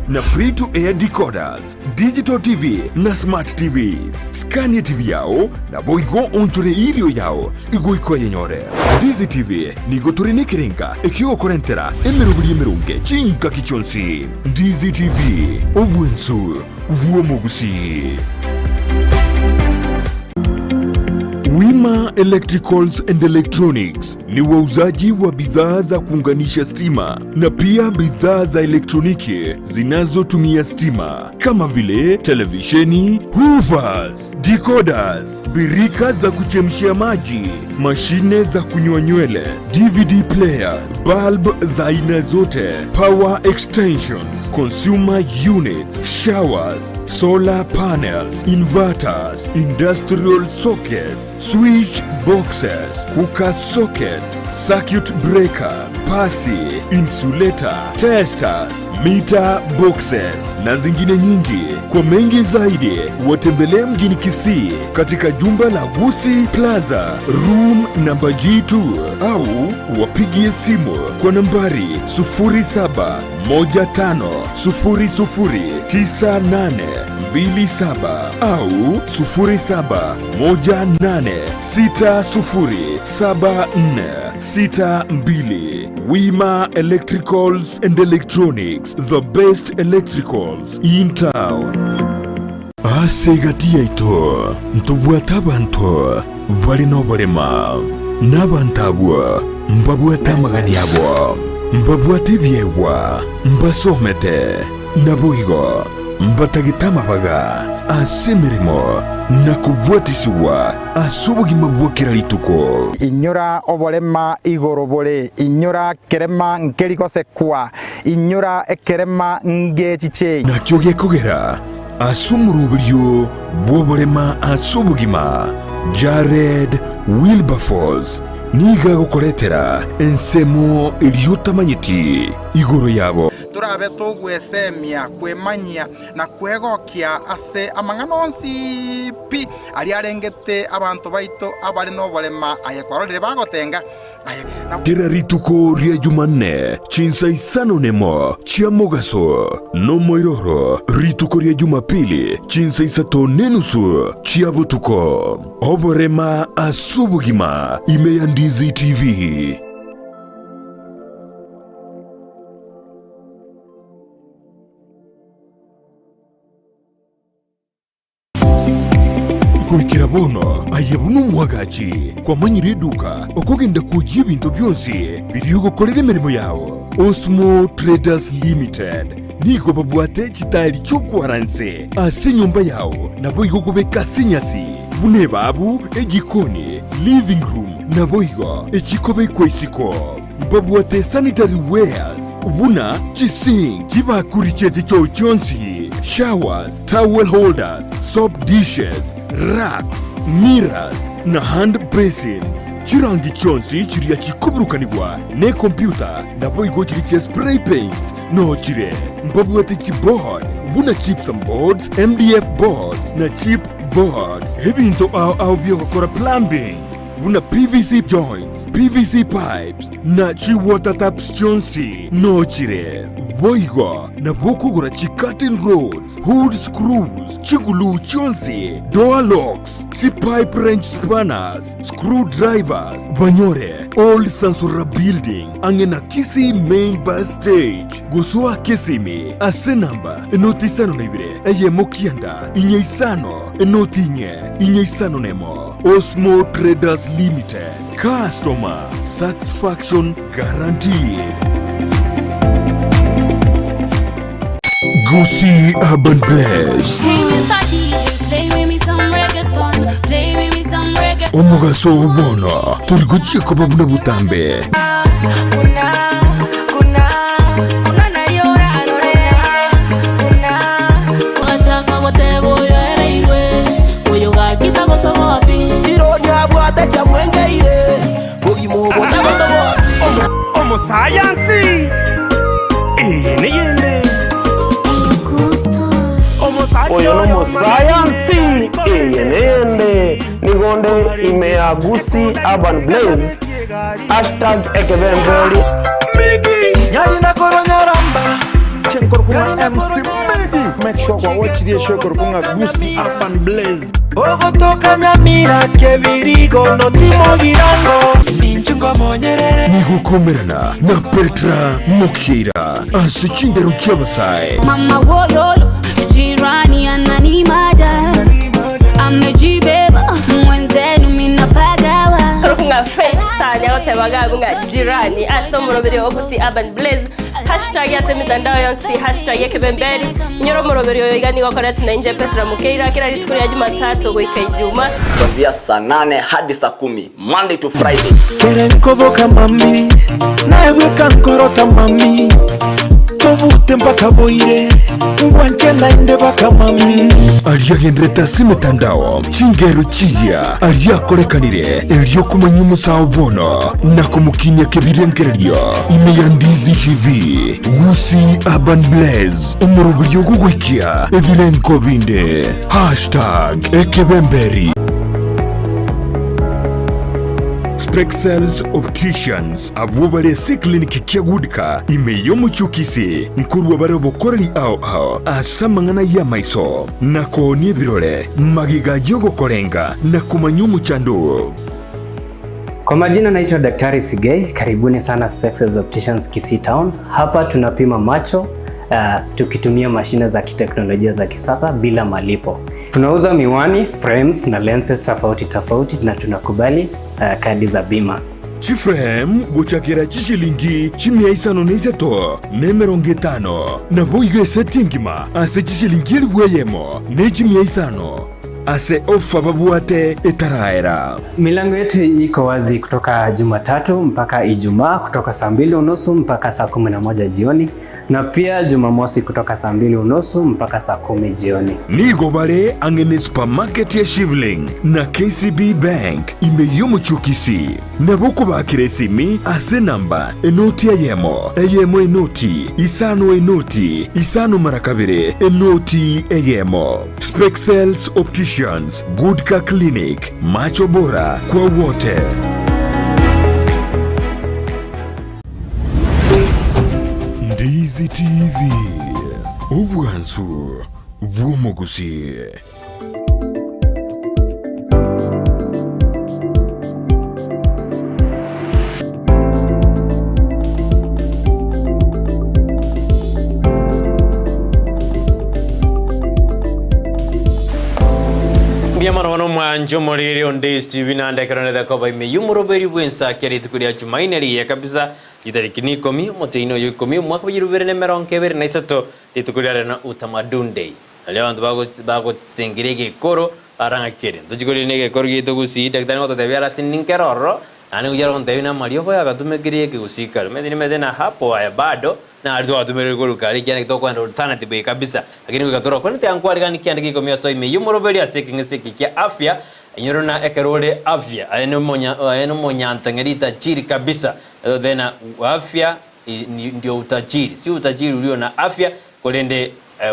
na free to air decoders, digital TV na smart TVs. Scan TV yao naboigo onchore irio yao igoika oyenyore. Ndizi TV nigo tore nekerenga ekiogokorentera emeroberi emeronge chingaki chionsi. Ndizi TV, obwensu bw'omogusii. Wima Electricals and Electronics ni wauzaji wa bidhaa za kuunganisha stima na pia bidhaa za elektroniki zinazotumia stima kama vile televisheni, hoovers, decoders, birika za kuchemshia maji, mashine za kunyoa nywele, DVD player, bulb za aina zote, power extensions, consumer units, showers, solar panels, inverters, industrial sockets, switch boxes, cooker sockets, circuit breaker, pasi, insulator, testers, meter boxes na zingine nyingi. Kwa mengi zaidi, watembelee mjini Kisii katika jumba la Gusii Plaza room namba G2 au wapigie simu kwa nambari 0715009827 au 0718607462. Wima Electricals and Electronics, the best electricals in town. Ase egati yaito ntobwate abanto bare noborema, na abanto abwo mbabwate amagani abo, mbabwate ebiegwa, mbasomete, naboigo mbatagete amabaga ase emeremo na kobwatisigwa ase obogima bwa kera rituko. Inyora oborema igoro bore, inyora kerema nkeri gosekwa, inyora ekerema ngechichei. Nakio gekogera ase omoroberio bw'oborema ase obogima, Jared Wilberforce nigo agokoretera ensemo eria otamanyeti igoro yabo. Torabe togwesemia, kwemanyia, na kwegokia ase amang'ana onsi pi aria arengete abanto baito abare noborema, aye kwarorire bagotenga, aye na. Kera rituko ria Jumanne chinsa isano nemo chia mogaso, nomoiroro rituko ria Jumapili chinsa isato nenusu chia botuko. Oborema ase obogima ime ya Ndizi TV. Goikera bono aye buna omwagachi kwamanyire eduka okogenda kwoyia ebinto bionsi biria ogokorera emeremo yao. Osmo Traders Limited nigo babwate chitairi chi'okwara nse ase enyomba yao naboigo kobeka ase enyasi buna ebabu, ejikoni, living room naboigo echikobekwa isiko. Mbabwate sanitary wares buna chisink, chibakuri chie chichoo chionsi, showers, towel holders, soap dishes, racks, mirrors, na hand basins. Chirangi chionsi chiria chikoburukanigwa nekompyuta naboigo chiria chia spray paints noo chire. Mbabwate chiboard buna gypsum boards, MDF boards na chip boards. Ebinto ao ao biogokora plumbing. buna PVC joints, PVC pipes, na chi water taps chionsi nochire. Boigo nabwo okogora chi curtain rods, hood screws, chiguluu chionsi, door locks, chi pipe wrench spanners, screw drivers, banyore Old Sansora Building ang'e na Kisii Main Bus Stage. Gosoa Kisimi ase namba enoti isano na ibere eyemo kianda inye isano enoti inye inye isano nemo. Osmo Traders Limited, customer satisfaction guaranteed. Gusii Urban Blaze. Hey, Mr. DJ, play with me some reggaeton. Play with me some reggaeton. Omogaso oo bono tori gochia koba buna botambe. Ogachaka goteba oyo ereirwe, oyo gaki tagotoboa pi. Rirorio abwate chiamwengeire, bogima obo tagotoboa pi. Omosayansi, eye neyende. Oyo nomosayansi, eye neyende. Nigo nde ime ya Gusii Urban Blaze, hashtag ekebemberi. Nyarina korwa Nyaramba. Nkorokwa ng'a MC Medi. Make sure kwawatchire eshow ekorokwa ng'a Gusii Urban Blaze. Ogotoka Nyamira kebirigo notimogirango. Ninchu ngomonyerere. Nigokomerana na Petra Mokeira ase chindero chi'abasae. Mama wololo, jirani ananimada, amejibeba mwenzenu minapagawa. Korokwa ng'a Faith Star niagoteba iga abwo ng'a jirani ase omoroberi o Gusii Urban Blaze Hashtag ase emitandao yonsi pi hashtag ekebemberi. Inyora omoroberi oyo iga nigo okoretwe na inche Petra Mukeira kera rituko ria Jumatatu goika Ijuma. Kuanzia saa nane hadi saa kumi Monday to Friday. Kere nkoboka mami, naye bweka nkorota mami, tobute mpaka boire, ngwanche naende baka mami. Aria agenderete ase emetandao, chingero chiya aria akorekanire, erio komanya omosao bono na komokinia kebirengererio ime ya Ndizi TV, Gusii Urban Blaze, omoroberio ogogoikia ebirengo binde. Hashtag Ekebemberi. Spexels Opticians abwo bare ase eclinic kia Goodka ime y'omochie o Kisii nkorwa bare obokoreri ao ao ase amang'ana y'amaiso na koonia ebirore magega y'ogokorenga na komanya omochando oo. Kwa majina naitwa Daktari Sigei, karibuni sana Spexels Opticians Kisii Town. Hapa tunapima macho tukitumia mashine za kiteknolojia za kisasa bila malipo. Tunauza miwani, frames na lenses tofauti tofauti na tunakubali kadi za bima. Chiframe gochakera chishilingi chimia isano na isato na emerongo etano, naboigo eseti engima ase chishilingi elifu eyemo ne chimia isano ase ofa babwate etaraera. Milango yetu iko wazi kutoka Jumatatu mpaka Ijumaa kutoka saa mbili unusu mpaka saa 11 jioni na pia Jumamosi kutoka saa mbili unusu mpaka saa 10 jioni. Nigo bare ang'e ne supermarket ya Shivling na KCB Bank ime y'omochie o Kisii. Nabo okobakera esimi ase enamba enoti eyemo, eyemo enoti, isano enoti, isano mara kabere, enoti eyemo. Spexels Opticians, Good Car Clinic, macho bora kwa wote. Ndizi TV, obwansu bw'omogusii. Mbuya mono bono omwancho omoriri onde Steve nande ekero nete koba ime y'omoroberi bw'ensaki rituko ria Jumaine rigiya kabisa chitariki ni ikomi omotienyi oyo ikomi omwaka bwa chirubere na emerongo ebere na isato rituko riare na Utamaduni Day. Nario abanto bagotsengera egekoro barang'akere. Ntochie korina egekoro giaito gusii, daktari ngototebia are ase ninkere ororo, naende ngochia are gontebia buna amariogo yagatumekire ekegusii kare. Omanyete nimanyete na hapo aye bado, nario twagatumerire korwa kare ekiagera naki tokoenda alternative eye kabisa. Lakini goika torokore tiga nkwariganie kianda kia ikomi ase ime y'omoroberi ase ekeng'ese eke kia afya, inyore buna ekero ore afya, aye nomonya aye nomonyantang'eri tajiri kabisa, totebe afya ndio utajiri, si utajiri ulio na afya, Korende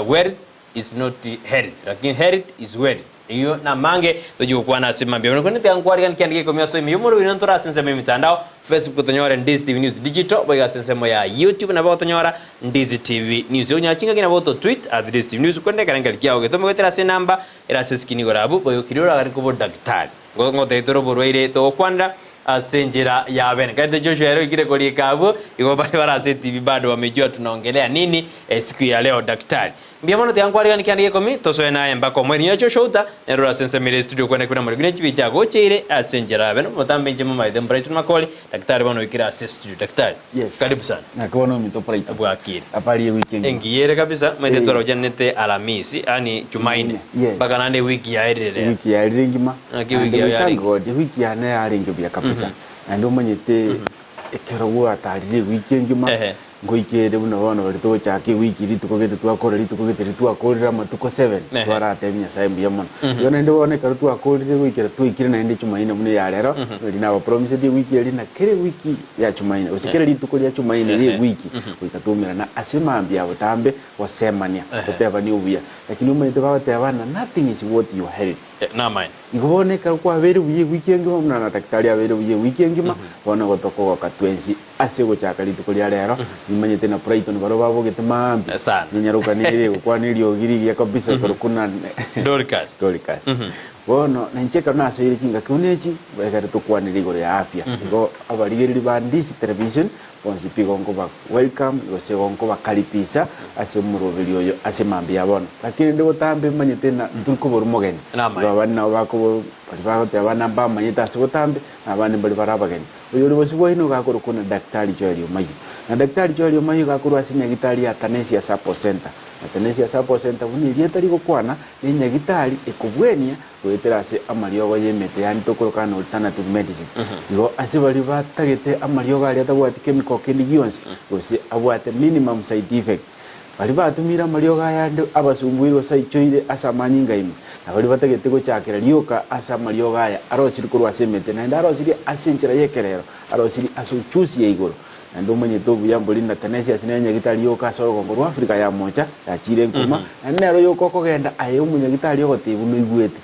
wealth is not health, lakini health is wealth. Eyio namange tochie gokwana ase mambia. Bono korende tiga nkwarigani kianda gia ikomi ase ime y'omorobio ino ntore ase ensemo y'emitandao, Facebook tonyore Ndizi TV News Digital, boigo ase ensemo ya YouTube nabo otonyora Ndizi TV News. Okonyora chingaki nabo oto tweet at Ndizi TV News korende ekerengerio kiago getome goetera ase enamba ere ase eskini igoro abwo, boigo keria oraganie koba odaktari. Ngotebia tore oborwaire togokwanera ase enchera ya bene. Kaete Joshua ere oikire korika abwo, igo baria bare ase etibi bado wamejua tunaongelea nini esiku ya leo daktari. Mbuya mono tiga nkwariganie kianda gia ikomi tosoe naye mpaka omoerio. Nyora Joshua Outa nere ore ase ensemo ere estudio okwane kure amarigo ne chibicha agocheire ase enchera ya bene. Omotambe inche momaete Brighton Makori, daktari bono oikire ase estudio. Daktari, Yes. karibu sana. Naki bono ominto Brighton. Bwakire. Habari ye wiki engima. Engiya ere kabisa, omanyete Eh. twarochanete Alamisi, yaani Jumaine, Yes. mpaka naende ewiki yaerire rero. Ewiki yaerire engima. Naki Naende ewiki yao we thank yarenge? God, ewiki yane yarenge buya kabisa. Naende omanyete ekero gwatarire ewiki engima, Ehe. ngoikere buna bono baria togochaka ewiki rituko gete twakora rituko gete riria twakorire amatuko seven, Ehe. twaratebia Nyasaye mbuya mono. Igo naende bono ekero twakorire goikera twaikire naende Jumaine buna eya rero, riria nabapromisetie ewiki eria na kera ewiki ya Jumaine, gose kera rituko ria Jumaine ria ewiki, goika twaumerana ase mambia ya botambe gosemania, totebanie obuya. Lakini omanyete bagoteba ng'a nothing is worth your health. Namaene. Igo bono ekero kwabeire buya ewiki engima, buna na daktari abeire buya ewiki engima, bono igo tokogoka twensi. Ase ogochaka rituko ria rero, nimanyete na Brighton barobwo babogete mambia. Sana. Nenyaroka nere egokwana eriogi rigiya kabisa korokwa na Dorcas. Dorcas. Bono nainche ekero nasoire chingaki buna echi, ekero tokwanire igoro ya afya. Igo abarigereria ba Ndisi Television bonsi pi igo nkoba welcome gose igo nkobakaribisha ase omoroberi oyo ase mambia ya bono. Lakini rende botambe manyete na ntori koborwa mogeni. Namaene. Igo abande nabo bakobo baria bagoteba buna mbamanyete ase botambe, na abande mbari bare abageni. Oyore bosio bwaino iga akorokwa na Daktari Joel Omayio. Na Daktari Joel Omayio iga akorwa ase enyagitari ya Tanesia Support Centre. Na Tanesia Support Centre buna erieta rigokwana, nenyagitari ekobwenia goetera ase amariogo y'emete yaani tokoroka an alternative medicine. Igo ase baria batagete amariogo aria atabwati chemical kende gionsi gose abwate minimum side effect, Baria batumire amariogo ayande abasumbuire gose aichoire ase amanyinga ime, na baria batagete gochakera rioka ase amariogo aya arosirie korwa ase emete, naende arosirie ase enchera y'ekerero, arosirie ase uchusi ya igoro. Naende omanyete obuya mbori na Tanesias nere nyagitari yoka ase orogongo rwa Afrika ya Mocha, yachiire nkuma, naende nero yoka okogenda aye omonyagitari ogoteebwa noigwete.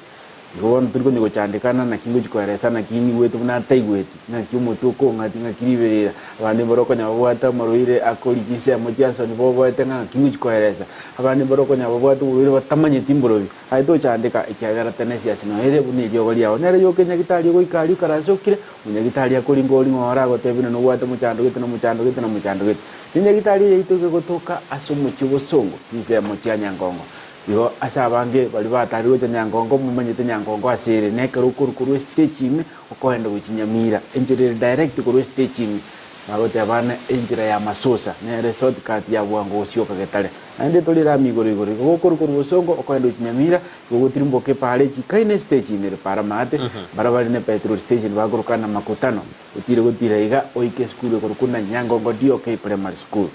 Igo bono tori konya gochandekana, naki ngochia koeresa naki nyigwete buna ntaigweti, ng'aki omotwe okong'ati, ng'aki riberera. Abande mbare okonya babwate amarwaire akorigia chinsemo chia nsoni boboete ng'a ng'aki ngochia koeresa. Abande mbare okonya babwate oborwaire batamanyeti mborobi. Aye tochandeka, ekiagera Tenesiasi noere buna eriogo riao. Nere yoka enyagitari ogoika aria okaranse okire, omonyagitari akoringa oria ng'a ore agotebie buna nobwate omochando gete na omochando gete na omochando gete. Nenyagitari eye yaito iga egotoka ase omochie obosongo, chinsemo chia Nyangongo. Igo ase abange baria batarirwe gocha Nyangongo, momanyete Nyangongo ase ere, na ekero okorwa korwa estage ime okoenda gochia Nyamira, enchera ere direct korwa estage ime, bagoteba bana enchera ya Masosa nere shortcut ya bwango gosioka Getare. Naende tori erami igoro igoro, igo gokorwa korwa Bosongo okoenda gochia Nyamira, igo ogotirimboka epaara echikaine estage ime ere paara maate, baria bare ne petrol station bakoroka na Makutano, otire gotira iga oike esukuru ekorokwa na Nyangongo DOK Primary School.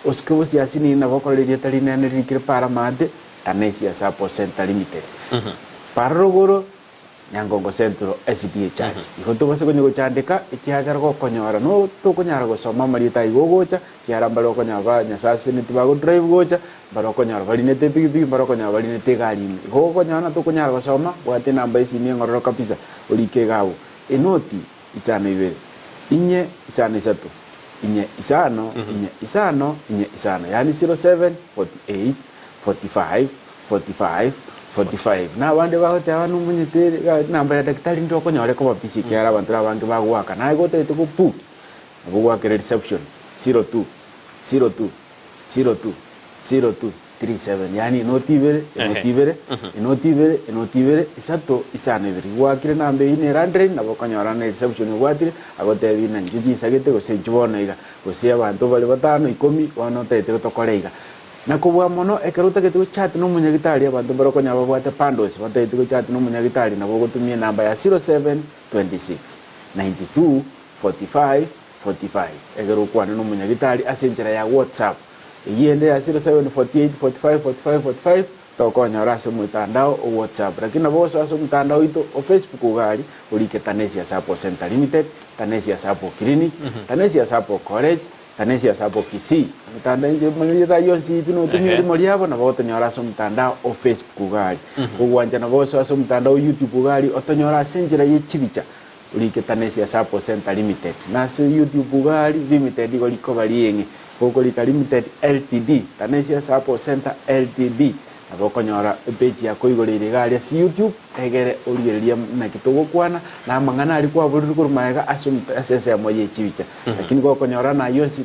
Osike bosiasi nigo nabo okorora erieta rinene ririkire Para Maate, Tanesia Support Centre Limited. Para rogoro, Nyangongo Central SDA Church. Igo tobase konya gochandeka ekiagera gokonyora no tokonyara gosoma amarieta aiga ogocha, ekiagera mbare okonyora ba Nyasae aseseneti bago drive gocha, mbare okonyora barinete epigipigi, mbare okonyora barinete egari ime. Igo gokonyora na tokonyara gosoma, bwata enamba esimi eng'ororo kabisa orike iga abwo. Enoti isano ibere, inye isano isato, inye isano, inye isano, inye isano, yaani 07, 48, 45, 45, 45. Na abande bagoteba nomanyete enamba ya daktari ndire okonyora ekoba busy ekiagera abanto abange bagoaka, naye gotagete go book, nabo ogoakera reception 02, 02, 02, 02. 37, yaani enoti ibere, enoti ibere, enoti ibere, enoti ibere, isato, isano ibere. Gwakire namba eyio nere Andrei, nabo okonyora na reception obwatire, agotebi ng'a inchuo chinsagete gose inchuo bono iga, gose abanto bare batano, ikomi, bono otagete tokore iga. Na kobua mono, ekero otagete gochat na omonyagitari, abanto mbare okonyora babwate bundles, batagete gochat na omonyagitari, nabo ogotumia enamba ya 0726, 92, 45, 45, ekero okwane na omonyagitari ase enchera ya WhatsApp. Eyio ende ya 07 48 45 45 45 tokonyora ase omotandao o WhatsApp. Lakini nabo gosoa ase omotandao oito o Facebook iga aria orike Tanesia Support Centre Limited, Tanesia Support Clinic, Tanesia Support College, Tanesia Support Kisii. Emetandao enche emanyete ayio onsi pi notumia erimo riabo nabo gotonyora ase omotandao o Facebook iga aria. Kogwancha nabo gosoa ase omotandao o YouTube iga aria otonyore ase enchera ye chibicha orike Tanesia Support Centre Limited. Na ase YouTube iga aria Limited igo rikoba rieng'e. Gokorika Limited Ltd, Tanesia Support Centre Ltd, nabo okonyora epage yako igoreire iga aria ase YouTube, egere origererie naki togokwana, na amang'ana aria kwaborire korwa magega ase omote ase ensemo ye chibicha. Lakini gokonyora naye onsi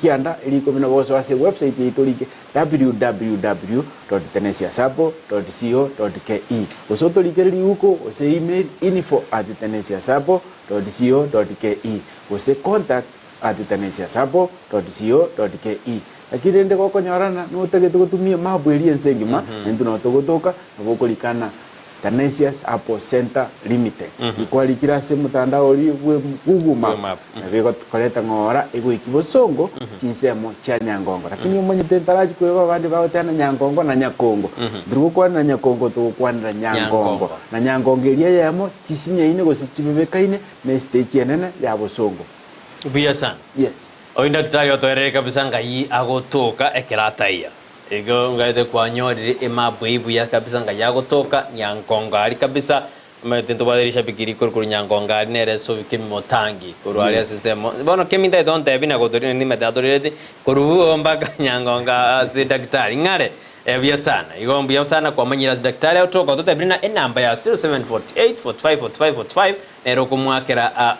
kianda erikomi nabo osoe ase ewebsite yaito orike www dot tenesiasuppo dot co dot ke gose otorikere riuko gose email info at tenesiasuppo dot co dot ke gose contact at tenesiasuppo dot co dot ke. Lakini rende gokonyorana notagete gotumia emapu eria ense engima, naintwe nabo togotoka, nabo okorikana Tanesias Apple Centre Limited. Ikwarikire ase omotandao oria bwe Google Map, nabo egokoreta ng'ora egoiki bosongo chinsemo chia Nyangongo. Lakini omanyete ntarachi kweba abande bagoteba Nyangongo na Nyakongo. Ntiri gokwanera Nyakongo togokwanera Nyangongo. Na Nyangongo eria eyemo chisinyaine gose chibebekaine na estage enene ya bosongo. Buya sana. Yes. Oyio daktari otoereire kabisa ngai agotoka ekero ataiya. Igo ngaete kwanyorire emapu eyio buya kabisa ngai agotoka Nyankongo aria kabisa. Omanyete ntobwate rishabiki rikoro korwa Nyangongo aria nere Sophie Kemi Motangi korwa aria ase ensemo. Bono Kemi ntagete ontebie na gotoria nimanyete atorerete korwa bwo mpaka Nyangongo ase daktari ng'are buya sana. Igo mbuya sana kwamanyire ase daktari agotoka ototebire na enamba ya 0748 45 45 45 nere okomwakera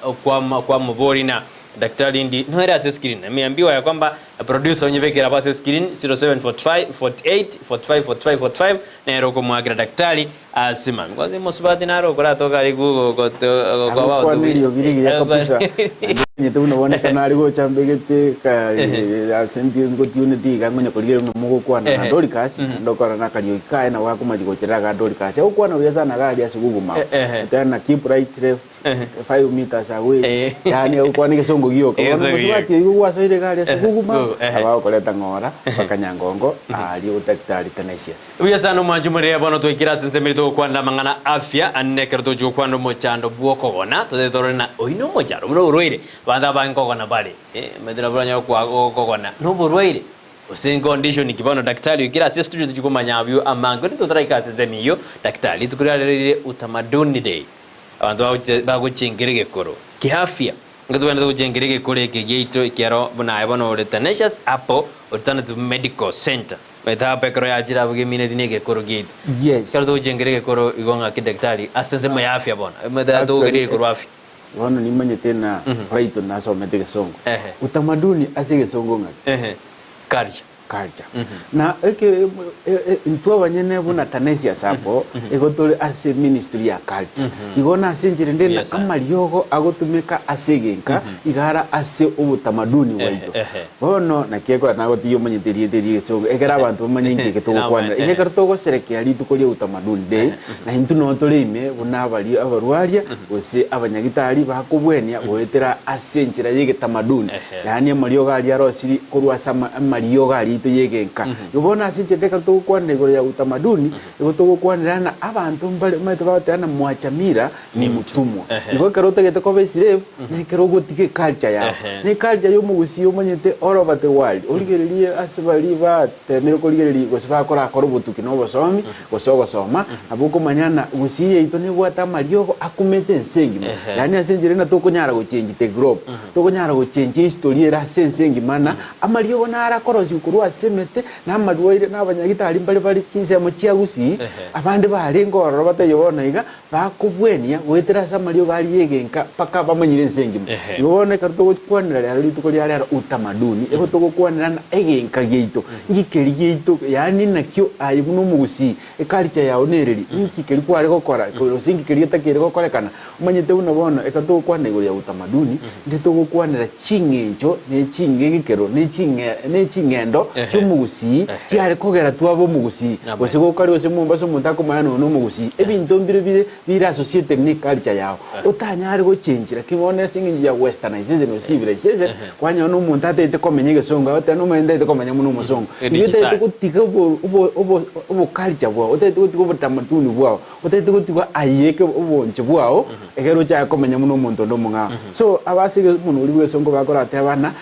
kwamoboria na daktari ndi noere ase screen. Nimeambiwa ya kwamba producer onyebekere abwo ase screen 0745 48 45 45 45 nere okomwakera daktari Ase mambia kwanza omosubati naro okoratoka are gokoba Agokwana eriogi rigiya kabisa naende omanyete buna bono ekero nare gocha mbegete ka ase ngotiuneti iga ngonya korigereria buna mogokwana na Dorcas naende okora na akariogi kaye nabo gakomachi gocherera aka Dorcas agokwana buya sana iga aria ase Google Map oteba na keep right left 5 meters away yaani agokwana egesongo gioka bono Egesongo gioka. omosubati oyio gwasoire iga aria ase Google Map Ehe. nabo agokoreta ng'ora mpaka Nyangongo aria Daktari Tenacious. Buya sana omwanchi omorere bono twaikire ase ensemo eri togokwanera amang'ana afya ande nekero togochia gokwanera omochando bw'okogona totebe torore na oyio nomochando buna oborwaire abanto abange nkogona bare eh omanyete nabo oranyore kwa gokogona noborwaire gose ncondition ki bono daktari oikire ase estudio tochia komanya abio amange onde totaraika ase ensemo eyio daktari rituko riarero rire utamaduni day abanto bagoche bagochengera egekoro kiafya Nigo tobwenerete gochengera egekoro eke giaito ekiaro buna aye bono ore Tenacious Apple Alternative Medical Centre. Omanyete apo ekero yachire abwo gemineti na egekoro giaito. Yes. Ekero togochengera egekoro igo ng'aki daktari ase ensemo ya afya bono. Omanyete togokeria Actually, egekoro afya. bono nimanyete na Brighton nasomete egesongo. Ehe. Utamaduni ase egesongo ng'aki? Ehe. Culture. Culture. Na eke intwe abanyene buna Tanesius apo, igo tore ase ministry ya culture. Igo nase enchera ende na amariogo agotumeka ase egenka iga ara ase obotamaduni bwaito. Bono naki ekero nagotigia omanyete erieta eri egesongo, ekero abanto bamanye inki eke togokwanera. Iga ekero togoserekea rituko ria utamaduni day, na intwe noo tore ime buna abaria abarwaria gose abanyagitari bakobwenia goetera ase enchera ya egetamaduni. Yaani amariogo aria arosirie korwa ase amariogo aria aito y'egenka. Igo bono ase enchera ekero togokwanera igoro ya utamaduni, igo togokwanera ng'a abanto mbare omanyete bagoteba ng'a mwacha mila ni mtumwa. Igo ekero otagete koba eslave, na ekero ogotiga eculture yao. Na eculture ya omogusii omanyete all over the world, origererie ase baria batemire korigereria gose bakorakora obotuki na obosomi, gose ogosoma, nabo okomanya ng'a gusii yaito nebwate amariogo akumete ense engima. Yaani ase enchera eye tokonyara gochange the globe. Tokonyara gochenchia history ere ase ense engima na amariogo naro akorosigwa korwa ase emete, na amarwaire, na abanyagitari mbare bare chinsemo chia gusii, abande barenge ororo bataiyo bono iga, bakobwenia goetera ase amariogo aria y'egenka mpaka bamanyire ense engima. Igo bono ekero togokwanera rero rituko ria rero utamaduni, igo togokwanera ng'a egenka giaito, nki keria giaito, yaani nakio aye buna omogusii, Eculture yao nereri? Inki keria kware gokora gose inki keria getakeire gokorekana? Omanyete buna bono ekero togokwana igoro ya utamaduni, nde togokwanera ching'encho ne ching'egekero ne ching'e ne ching'endo chi'omogusii chiare kogera twaba omogusii. Gose gokare gose Mombasa omonto akomanya nonya nomogusii. Ebinto mbire bire bire associated ne eculture yao. Otanyare gochengi lakini bono ase eng'encho ya westernization gose civilization, kwanyora na omonto atagete komenya egesongo agoteba nomanyete ntagete komenya buna omosongo. Igo otagete gotiga obo obo obo oboculture bwao, otagete gotiga obotamaduni bwao, otagete gotiga aye eke obonche bwao, ekero ochake komenya buna omonto onde omong'ao. So abase omonwe oria bwa egesongo bakorateba ng'a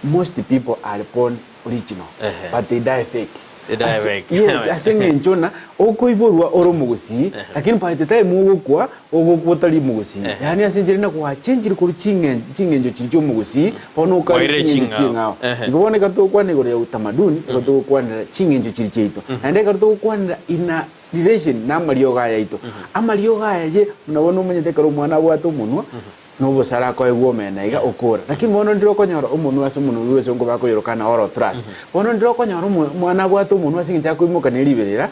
most people are born original but they die fake. They die Ase fake. yes, ase eng'encho ng'a okoiborwa ore omogusii, lakini by the time ogokwa, ogokwa otari omogusii. Yaani ase enchera ere gwachenchire korwa ching'en ching'encho chiria chia omogusii, bono okare Kwairire ching'encho ching'ao. ching'ao. Ehe. Igo bono ekero togokwana igoro ya utamaduni, ekero togokwanera ching'encho chiria chiaito. Naende ekero togokwanera in a relation na amariogo aya aito. Amariogo aya ye, buna bono omanyete ekero omwana abwate omonwa, Nobosara akoegwa omena iga okora. Lakini bono ndire okonyora omonwa ase omonwa oyio ase nkobakoyoroka na oral thrust. Bono ndire okonyora omo omwana abwate omonwa ase eng'encho akoimoka ne riberera,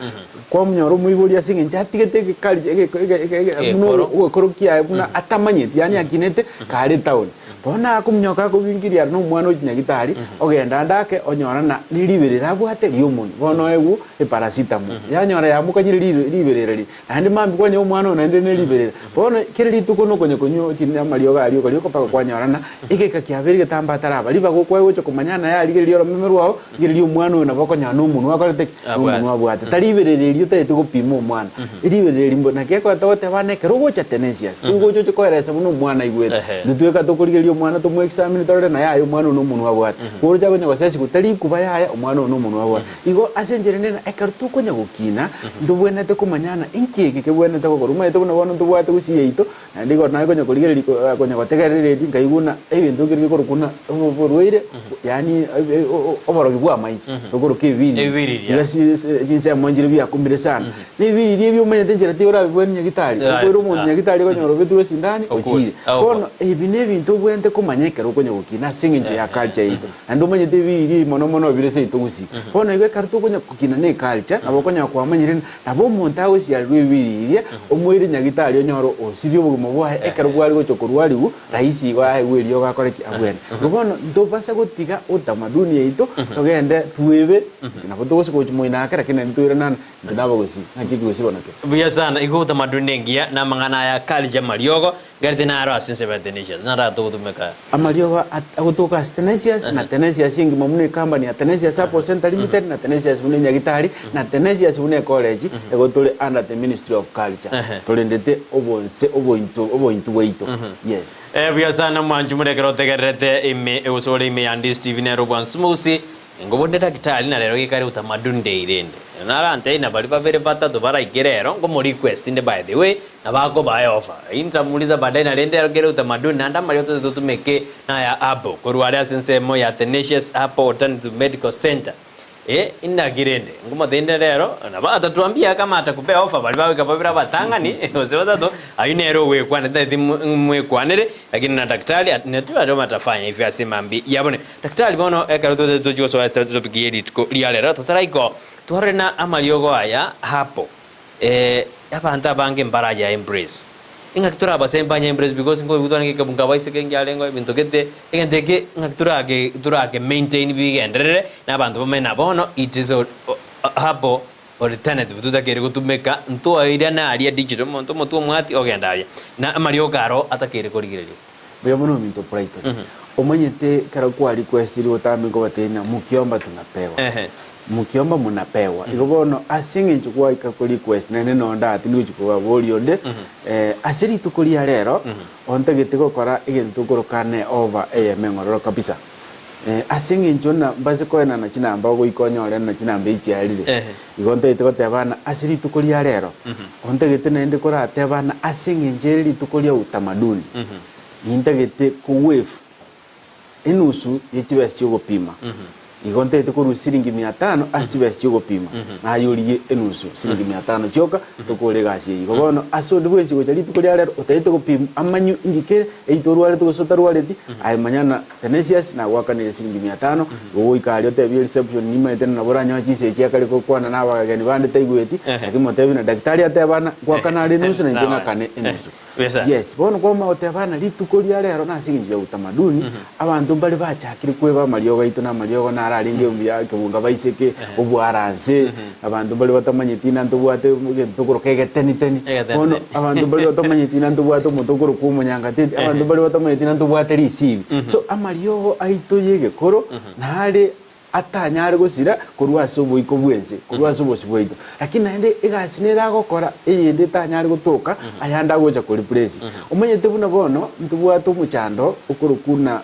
kwamonyora omoibori ase eng'encho atigete egekari ege ege ege ege buna Egekoro. egekoro kiaye buna atamanyeti yaani akinete kare etown. Bono akominyoka akobingiria aro na omwana o chinyagitari, ogenda ande ake onyora na neriberera abwate ria omonwa. Bono oegwe eparacetamol, yanyora yamokanyire ri riberera riria. Naende mambia kwanyora omwana oyo naende neriberera. Bono kera rituko nokonya konywa chinde amariogo aria okarioka mpaka kwanyora ng'a egeka kiabeire egetambe ataraba. Ribaga okwaye gocha komanya naye arigereria oromeme rwao, rigereria omwana oyo nabo okonyora nomonwa akorete ki? Nomonwa abwate. Tari riberera erio otagete gopima omwana. Riberera eri mbo naki ekogera togoteba ng'a ekero ogocha tenacious, togocha oche koeresa buna omwana aigwete. Intwe tweka tokorigereria. Tomoirerie omwana tomoexamine torore na yaya omwana oyo nomonwa abwate. Koroche akonya gosesiwa tari ikuba yaya omwana oyo nomonwa abwate. Igo ase enchera ende ng'a ekero tokonya gokina, ntobwenerete komanyana inki eke kebwenerete gokorwa. Omanyete buna bono ntobwate gusii yaito, naende igo naye konya korigereria konya gotegerera eredio nkaigwa buna ebinto nkere bikorokwa buna oborwaire yaani oborogi bwa amaiso tokoroka ebibiriri. Ebibiriri, Iga chinsemo nchire biakumire sana. Na ebibiriri ebi omanyete enchera tiga orabibwanie nyagitari, okoira omonto nyagitari okonyora obetirwe esindani ochire. Bono ebi nebinto obwenerete komanya ekero okonya gokina ase eng'encho ya culture yaito. Naende omanyete ebibiriri ebi mono mono bire seito gusii. Bono igo ekero tokonya gokina ne eculture nabo okonyora kwamanyire ng'a nabo omonto agosiarerwa ebibiriri eria omoire nyagitari onyore osirie obogima bwaye ekero bware gocha korwariwu rahisi igo aegwe eriogo akore ki? Abwene. Igo bono ntobasa gotiga utamaduni yaito togende twebe nabo togose gochi moino ake lakini naende toiranana Intwe nabagusii, ng'aki ekegusii bono kere? Buya sana, igo utamaduni engiya na amang'ana aya culture mariogo ngarete naro ase ense ya Tenacious naro atogotumeka. Amariogo agotoka ase Tenacious na Tenacious engima buna ecompany ya Tenacious Apple Centre Limited na Tenacious buna enyagitari na Tenacious buna ecollege igo tore under the Ministry of Culture torendete obonse obointo obointu bwaito yes. Buya sana mwanchi more ekero otegererete ime gose ore ime ya Ndisi TV nero Bwansumo gose Ngobonde daktari na rero gekare utamaduni day rende. Narantebie na baria babere batato baraike rero nkomo request inde by the way nabo akobae offer. Eyio ntamuuliza baadaye na rende ero kere utamaduni naende amaria ototete totumeke naya Apple korwa aria ase ensemo ya Tenacious Apple Alternative Medical Centre. Eh inaki rende nkomotebia inde rero nabo atatuambia kama atakupea offer baria bagoika babere abatang'ani gose batato ayio nere ogwekwana tintageti mwekwanere lakini na daktari najua atafanya hivyo ase mambia yabone. Daktari, bono ekero totaete tochie gosoa ase topic ye rituko ria rero, totaraika oo, twarore na amariogo aya hapo, eh, abanto abange mbaraya embrace. Ing'aki torabasemi banye embrace because nkoigwa twarenge ekebunga abaiseke nkiarengeo ebinto gete, egento eke ng'aki torake torake maintain bigenderere, na abanto bamenye na bono it is hapo alternative totakeire gotumeka ntwairane aria digital, omonto omotwe omwati ogenda aria, na amariogo aro atakeire korigereria. Mbuya mono ominto Brighton. Omanyete ekero kwa requestiri botambe nkobatebia ng'a mukiomba tunapewa. Mukiomba munapewa. Igo bono ase eng'encho gwaika ko request naende nonye ndati ngochi kobaboria onde, ase rituko ria rero, ontagete gokora egento okoroka ne over eyemo eng'ororo kabisa. Ase eng'encho ng'a mbase koenana chinamba ogoika onyore ng'a chinamba echi chiarire. Igo ntagete goteba ng'a ase rituko ria rero, ontagete naende korateba ng'a ase eng'encho ere rituko ria utamaduni, nintagete ko waive enusu ye chibesa chi'ogopima. Igo ntagete korwa siringi mia tano ase chibesa chi'ogopima, naye origie enusu siringi mia tano chioka, tokore egasi eye. Igo bono ase onde bwensi gocha rituko ria rero otagete gopimwa amanywe inki kere, either orwarete gose otarwareti, aye manya ng'a Tenacious nagoakanire siringi mia tano, igo goika aria otebie reception nimaete nabo oranyore chinsa echi akare gokwana na abageni bande taigweti, lakini motebie na daktari ateba ng'a ngoakana are enusu na inche ng'akane enusu. Yes, bono kwamanya goteba ng'a rituko ria rero nase eng'encho ya utamaduni, abanto mbare bachakire kweba amariogo aito na amariogo naro arenge buya ekebunga baiseke, obwaranse, Abanto mbaria batamanyeti ng'a ntobwate egento tokoroka egeteniteni. Bono abanto mbaria batamanyeti ng'a ntobwate omonto okorokwa omonyangateti, abanto mbaria batamanyeti ng'a ntobwate risibi. So amariogo aito y'egekoro nare atanyare gosira korwa ase oboiko bw'ense, korwa ase obosio bwaito. Lakini naende egasi nere agokora eyende etanyare gotoka, ayande agocha ko replace. Omanyete buna bono ntobwate omochando okorokwa buna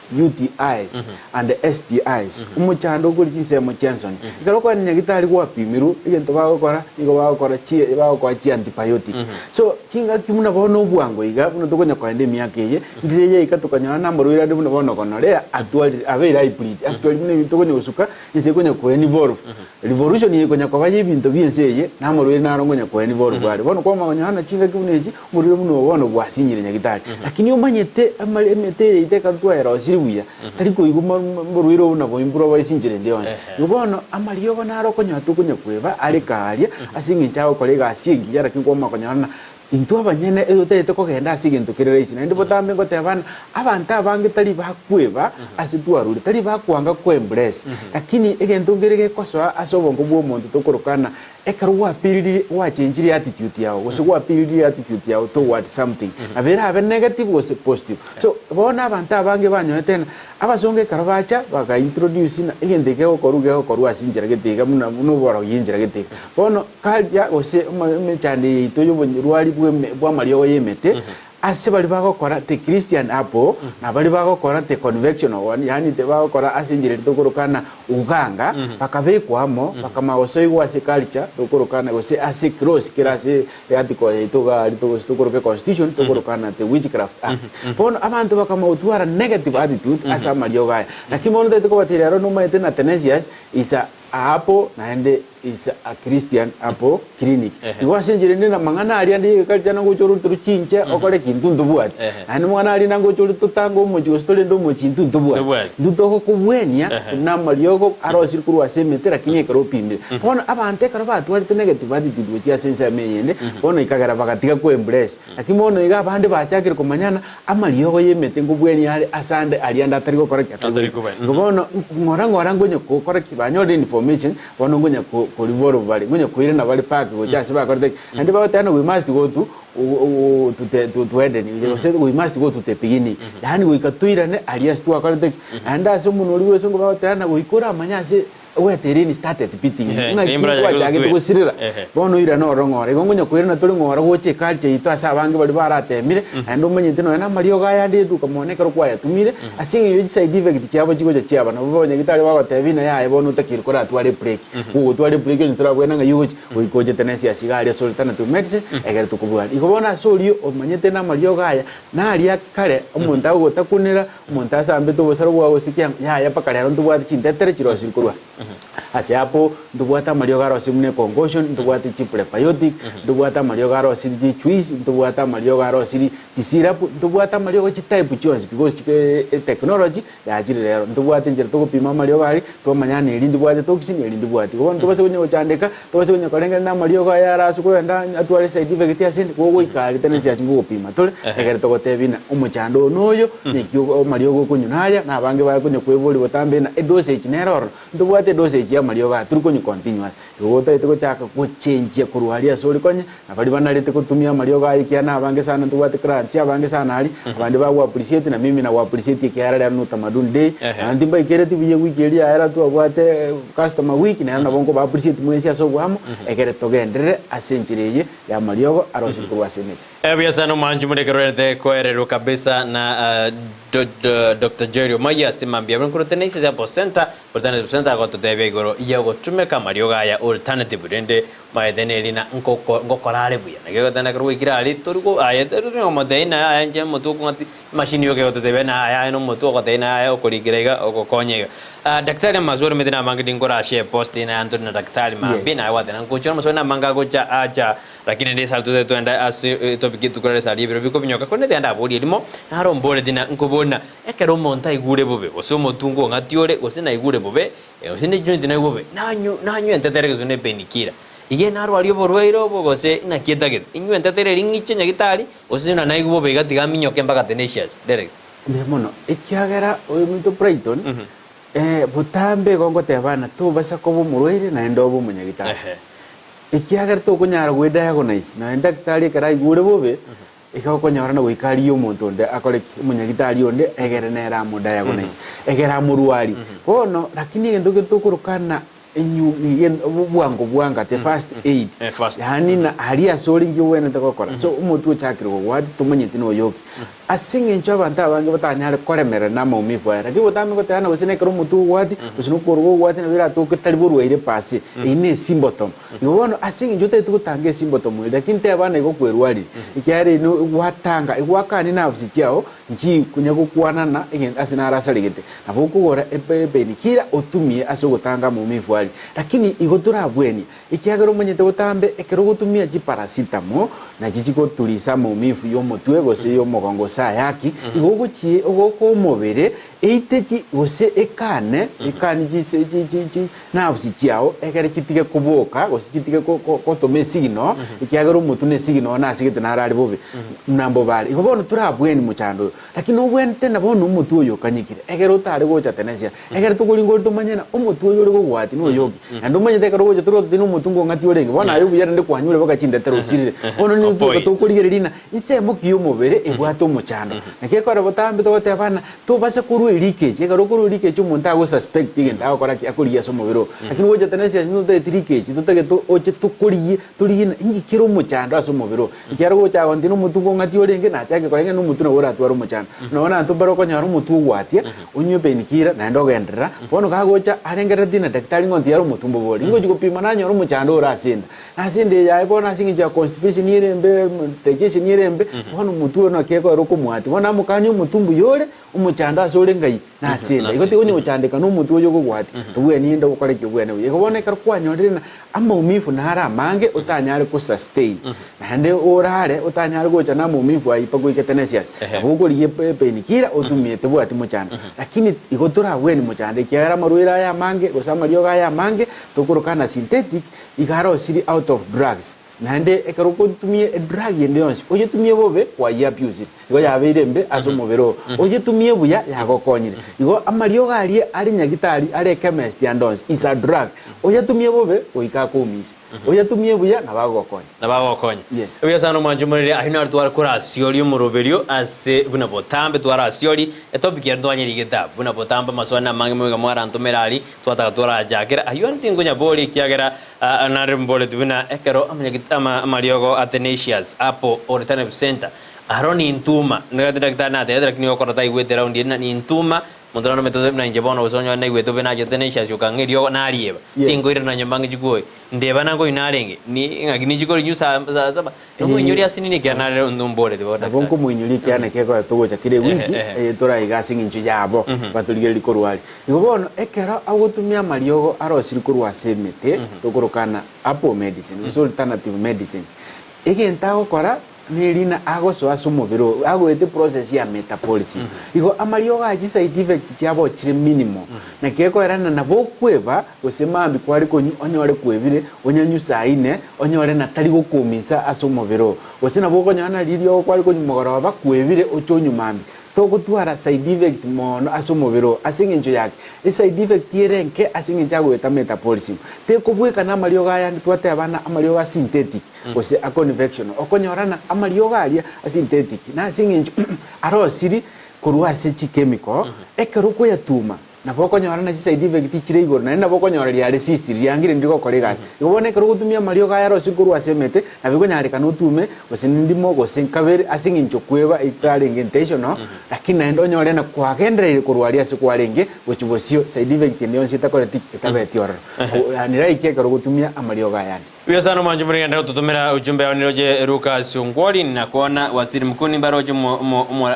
UTIs and STIs, omochando okori chinsemo chi'ensoni. Ekero okoenda nyagitari gwapimirwe, egento bagokora nigo bagokora chi bagokoa chi antibiotic. So chingaki buna bono obwango iga buna tokonya koenda emiaka eye, ndire yaika tokanyora na amarwaire ande buna bono gonorrhea atwarire abeire hybrid actually buna ebinto tokonya gosuka ense ekonya ko involve. Revolution eye ekonya koba ya ebinto bia ense eye, na amarwaire naro nkonya ko involve are. Bono kwamanya konyora ng'a chingaki buna echi, omorwaire buna obo bono bwasinyire nyagitari. Lakini omanyete amare emete eye yaito ekero twayerosirie buya, tari koigwa ma oborwaire obo nabo improve ase enchera ende yonsi. Igo bono, amariogo naro okonyora tokonya kweba are kaaria, ase eng'encho agokora egasi engiya lakini kwamanya konyora ng'a Intwe abanyene etotagete kogenda ase egento kere rahisi, naende botambe ngoteba ng'a abanto abange tari bakweba ase twarure, tari bakwanga ko embrace, lakini egento nkere gekosoa ase obongo bw'omonto tokoroka ng'a ekero gwapiriri gwachenchirie attitude yago gose gwapiriri attitude yago toward something, nabo erabe negative gose positive. So bono abanto abange banyorete ng'a abasongo ekero bacha baka introduce ng'a egento eke gegokorwa gegokorwa ase enchera gete iga buna buna oborogi enchera gete iga. Bono Karia gose emechando eye yaito y'oborwari bw'amariogo y'emete, Ase baria bagokora the Christian apple, na baria bagokora the convectional one, yaani the bagokora ase enchera eria tokorokana uganga, bakabekwa amo, bakamanya gosoigwa ase culture tokorokana gose ase clause kera ase article yaito iga aria gose tokoroka econstitution tokorokana the witchcraft act. Bono abanto bakamanya gotwara negative attitude ase amariogo aya. Lakini bono totagete kobatebia rero nomanyete na Athanasius is a apple naende is a Christian apple clinic. Igo ase enchera ende namang'ana aria ande y'egeculture nangocha ore tore chinche okore ki intwe ntobwati. Naende mang'ana aria nangocha ore totange omochie gose torende omochie intwe ntobwati. Intwe togokobwenia buna amariogo arosire korwa ase emete lakini ekero opimire. Bono abanto ekero batwarete negative attitude gochia ase ensemo eyende, bono ekagera bagatiga ko embrace. Lakini bono iga abande bachakire komanyana amariogo y'emete nkobwenia are ase ande aria ande atari gokora ki? Atari goika. Igo bono ng'ora ng'ora nkonya gokora ki? Banyorire information, bono nkonya ko koriborwa bare, nkonya koirana bare back gocha ase bakorete ki? Naende bagoteba ng'a we must go to to the to to Eden, gose we must go to the beginning. Yaani goika toirane aria ase twakorete ki? Naende ase omonwa oria bw'esongo bagoteba ng'a goika oramanye ase Ogwetereni started beating Ehe, ng'aki embura yachakire gwachagete gotwera. gosirera Ehe. bono oirane ororo ng'ora igo ngonya koirana tore ng'ora gocha eculture yaito ase abange baria baratemire naende omanyete nonya na amariogo aya ande eduka mono ekero kwayatumire ase eng'encho ye chiside effect chiabo chigocha chiaba nabo abanyagitari bagotebia ng'a yaya bono otakeire koratware ebreak gogotwara ebreak onye torabwene ng'ai ogochi goika ochete na esiasi iga aria ase alternative medicine egere tokobwani. Igo bono ase oria omanyete na amariogo aya naria kare omonto agogotakunera Omonto asambete obosaro bwao gose kiango, yaya mpaka rero ntobwate chintetere chirosiri korwa ase apple, ntobwate amariogo arosiri buna econcoction, ntobwate chiprebiotic, ntobwate amariogo arosiri chijuice, ntobwate amariogo arosiri chisyrup, ntobwate amariogo chitype chionsi because etechnology yachire rero. Ntobwate enchera togopima amariogo aria, twamanya ng'a eri ndibwate toxin eri ndibwati. Igo bono tobase konya gochandeka, tobase konya korengereria na amariogo aya arase kogenda atware side effect ase ende, gogoika aria tari nsiasi ngogopima tore, ekero togotebia ng'a omochando oyo noyo, neki amariogo okonywa naya, na abange baye konya kweboria botambe ng'a edosage nere ororo, ntobwate edosage ya amariogo aya tori konywa continuous. Igo gotagete gochaka gochenjia korwa aria ase ore konya, na baria banarete gotumia amariogo aya ekiagera na abange sana ntobwate clients abange sana aria, abande bago appreciate na mimi nago appreciate ekiagera rero na utamaduni day, naende timbaikereti buya ewiki eria yaera twabwate customer week nero nabo nkoba appreciate mwensi ase oboamo, ekere togenderere ase enchera eye ya amariogo arosirie korwa ase emete. Buya sana omwanchi morekererete koererwa kabisa na Doctor Joel Omayia ase mambia buna nkorete na Isese Herbal Center Alternative Center agototebia igoro ya ogotumeka amariogo aya alternative rende maete neri na nkoko ngokora are buya naki egoteba ekero gwaikire aria tori go aye tori komotebia ng'a yaya inche omotwe okong'ati emachine yoka egototebia ng'a yaya na omotwe ogotebia ng'a yaya okorikera iga ogokonya iga. Daktari amaswali omanyete namange tinkorashare post naye ntore na daktari mambia Yes. naye gwateba ngochia amaswali namange agocha acha Lakini rende esare totari twende ase etopic rituko riria esare y'ebiro bikobinyoka, korende tiga ndaborie erimo, naro mboreti na nkobona, ekero omonto aigure bobe, gose omotungu ong'ati ore, gose naigure bobe, gose ne chijoint naigwe bobe, nanyu nanywe entetere gose ne painkiller, iga narwarie oborwaire obo gose naki etagete, inywe entetere eria ng'iche nyagitari, gose buna naigwe bobe iga tiga aminyoke mpaka tenacious, derek. Mbuya mono, ekiagera oyominto Brighton, botambe igo ngoteba ng'a tobasa koba omorwaire naende obe omonyagitari. Ekiagera tokonyara gwe-diagonise, nonya daktari ekero aigure bobe, iga okonyora na goika arigie omonto onde akore ki? Omonyagitari onde egere nere amo-diagonise, egere amorwarie. Bono lakini egento kere tokorokana enyu igen obwango bwanga the first aid, yaani na aria ase ore inki obwenerete gokora. So omotwe ochakire gogwatia tomanyeti noyoki. Ase engencho abanto abange batanyare koremerera namaumivu aya, lakini botambe gotebana gose nekero omotwe ogwatia, gose nokogoro gogwatia nabo eratoke tari borwaire per se, eyio ne esymptom. Igo bono ase engencho otagete gotanga esymptom eria, lakini tebana igo kwerwarire, ekiagera eyio no gwatanga, egwakania nerves chiao nchikonya gokwanana egento ase naro asaregete. Nabo okogora epe epainkiller otumie ase ogotanga amaumivu aria, lakini igo torabwenie. Ekiagera omanyete botambe ekero ogotumia chiparacetamol nachi chigoturisa amaumivu y'omotwe gose y'omogongo gose ayaki, igo ogochie ogoka omobere eite chi gose ekane ekani chise chi chi chi nerves chiao egere chitige koboka gose chitige ko ko gotoma esignal ekiagera omotwe na esignal nasegete naro are bobe buna mbobe are. Igo bono torabweni mochando oyo. Lakini nobwenerete na bono omotwe oyo okanyekire, ekero otare gocha tenesia, ekero tokoringoria tomanye ng'a omotwe oyo ore kogwatia noyoki. Naende omanyete ekero ogocha tore gototebia nomotwe ngong'atia orenge, bono aye obuya rende kwanyure mpaka chintetero osirire. Bono nigo Opoi. tokorigereria ng'a ensemo ki y'omobere ebwate omochando. Naki ekero botambe togoteba ng'a tobase korwa. Orue leakage, ekero okorwa leakage omonto ago suspect egento agokora ki? Akorigia ase omobere oo. Lakini gocha tenacious ntotageti leakage, totagete oche tokorigie torigie na inki kere omochando ase omobere oo. Ekiagera gocha agonti na omotwe nkong'atia orenge nachake korora ng'a nomotwe nabo oratware omochando. Nabo nabanto mbare okonyora omotwe ogwatia, onywe painkiller naende ogenderera, bono kagocha arengereretie na daktari ng'a ontiga are omotwe mbobori. Ingochi gopima nanyora omochando ore ase enda. Na ase enda eye yaye bono ase eng'encho ya constipation ere embe, digestion ere embe, bono omotwe oyo naki ekoera okomwatia. Bono namokania omotwe mbuya ore, omochando ase ore ngai nase enda. Igo tiga onye gochandeka na omotwe oyo okogwatia, tobweni enda ogokora eki obwenerete buya. Igo bono ekero kwanyorire ng'a amaumivu nare amange otanyare ko sustain, naende orare otanyare gocha na amaumivu ayio mpaka oike tenacious, nabo okorigia epainkiller otumie tebwati mochando. Lakini igo torabweni mochando ekiagera amarwaire aya amange gose amariogo aya amange tokoroka na synthetic, Iga arosirie out of drugs, naende ekero ogotumia edrug ende yonsi, oyetumie bobe kwayiabusire, igo yabeire embe ase omobere oo, oyetumie buya yagokonyire. Igo amariogo aria are nyagitari are echemist ande onsi is a drug, oyetumie bobe goika akoumise, oyetumie buya nabo agogokonya. Nabo agogokonya. Yes. Ebuya sana omwancho omorere ayio naro tware korasioria omoroberio ase buna botambe twarasiorie etopic ere ntwanyerigete abwo buna botambe amaswali namange moiga mwarantomera aria Twataka torachakere ayio ande tinkonyaboria ekiagera nare mboreti buna ekero amariogo a Athanasius apo Alternative Centre aro nintuma nigati daktari natebete lakini okora taigwete round eri na nintuma monto nanomete buna inche bono gose onyore naigwete bobe nacha Athanasius okang'a eriogo narieba tinkoirana nyomba ng'chi kwoyia ndeba nanga oyio narenge ni ng'aki ninchi korinywa saa saa saba Nomoinyori ase nini ekiagera nare nomboreti bono Nabo daktari. nkomoinyoria ekiagera naki ekogera togocha kera ewiki eye toraiga ase eng'encho yabo batorigereria korwa aria. Igo bono ekero agotumia amariogo arosirie korwa ase emete tokorokana herbal medicine gose alternative medicine, egento agokora nerina agosoa ase omobere oo agoeta eprocess ya metabolism. Igo amariogo aya chiside effect chiabo chire minimal naki ekoerana nabo okweba Gose mambia kware konywa, onyore kwebire, onyanywe saa ine, onyore na tari gokominsa ase omobere oo. Gose nabo okonyora na ririogo kware konywa mogoroba, kwebire, oche onywe mambia. Togotwara side effect mono ase omobere oo. Ase eng'encho yaki? Eside effect ere enke ase eng'encho agoeta metabolism. Tekobwekana amariogo ayande twateba ng'a amariogo a synthetic gose a convectional. Okonyora ng'a amariogo aria a synthetic nase eng'encho arosiri korwa ase chichemical, ekero okoyatuma, Nabo okonyora na chiside effect chire igoro naende nabo okonyora riare cyst riangire ndiri gokora egasi. Igo bono ekero ogotumia amariogo aya arosiwe korwa ase emete, nabo ekonyarekana otume gose ndimo gose nkabere ase eng'encho kweba etarenge intentional, lakini naende onyore na kwagendereire korwa aria ase kwarenge gochia bosio side effect ende yonsi etakoreti ki? Etabeti ororo. Yaani like ekero ogotumia amariogo aya ande. Buya sana omwancho more genda gototomera ujumbe yao niroche Lucas Ongwori nakwana Wasiri Mkuu nimbaroche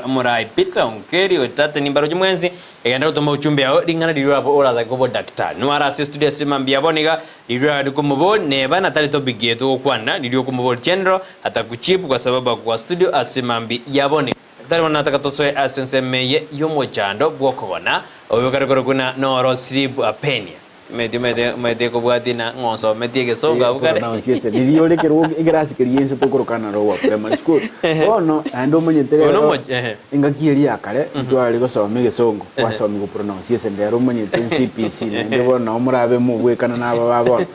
omorai Peter Onkeri Otate nimbaroche mwensi egenda gotoma ujumbe yao ring'ana riria orabo oratake koba daktari nware ase studio ase mambia bono iga riria orari komobori neba natari topic eye togokwana riria okomobori general atakuchibu kwa sababu ako kwa studio ase mambi ya bono iga. Daktari bono nataka tosoe ase ensemo eye yomochando bwokogona oyo kare korokwa na noro sleep apnea. Omanyete omanyete omanyete ekobwatia na ng'a osometi egesongo abwo kare. Pronunciation riria ore ekerogo ekerasi keria inse tokorokana naro gwa primary school. Bono naende omanyete Oyo rero nomochi ehe. engaki eria ya kare ntware gosoma egesongo kwasomiwa pronunciation rero omanyete CPC naende bono nabo morabe mobwekana na aba ba bono.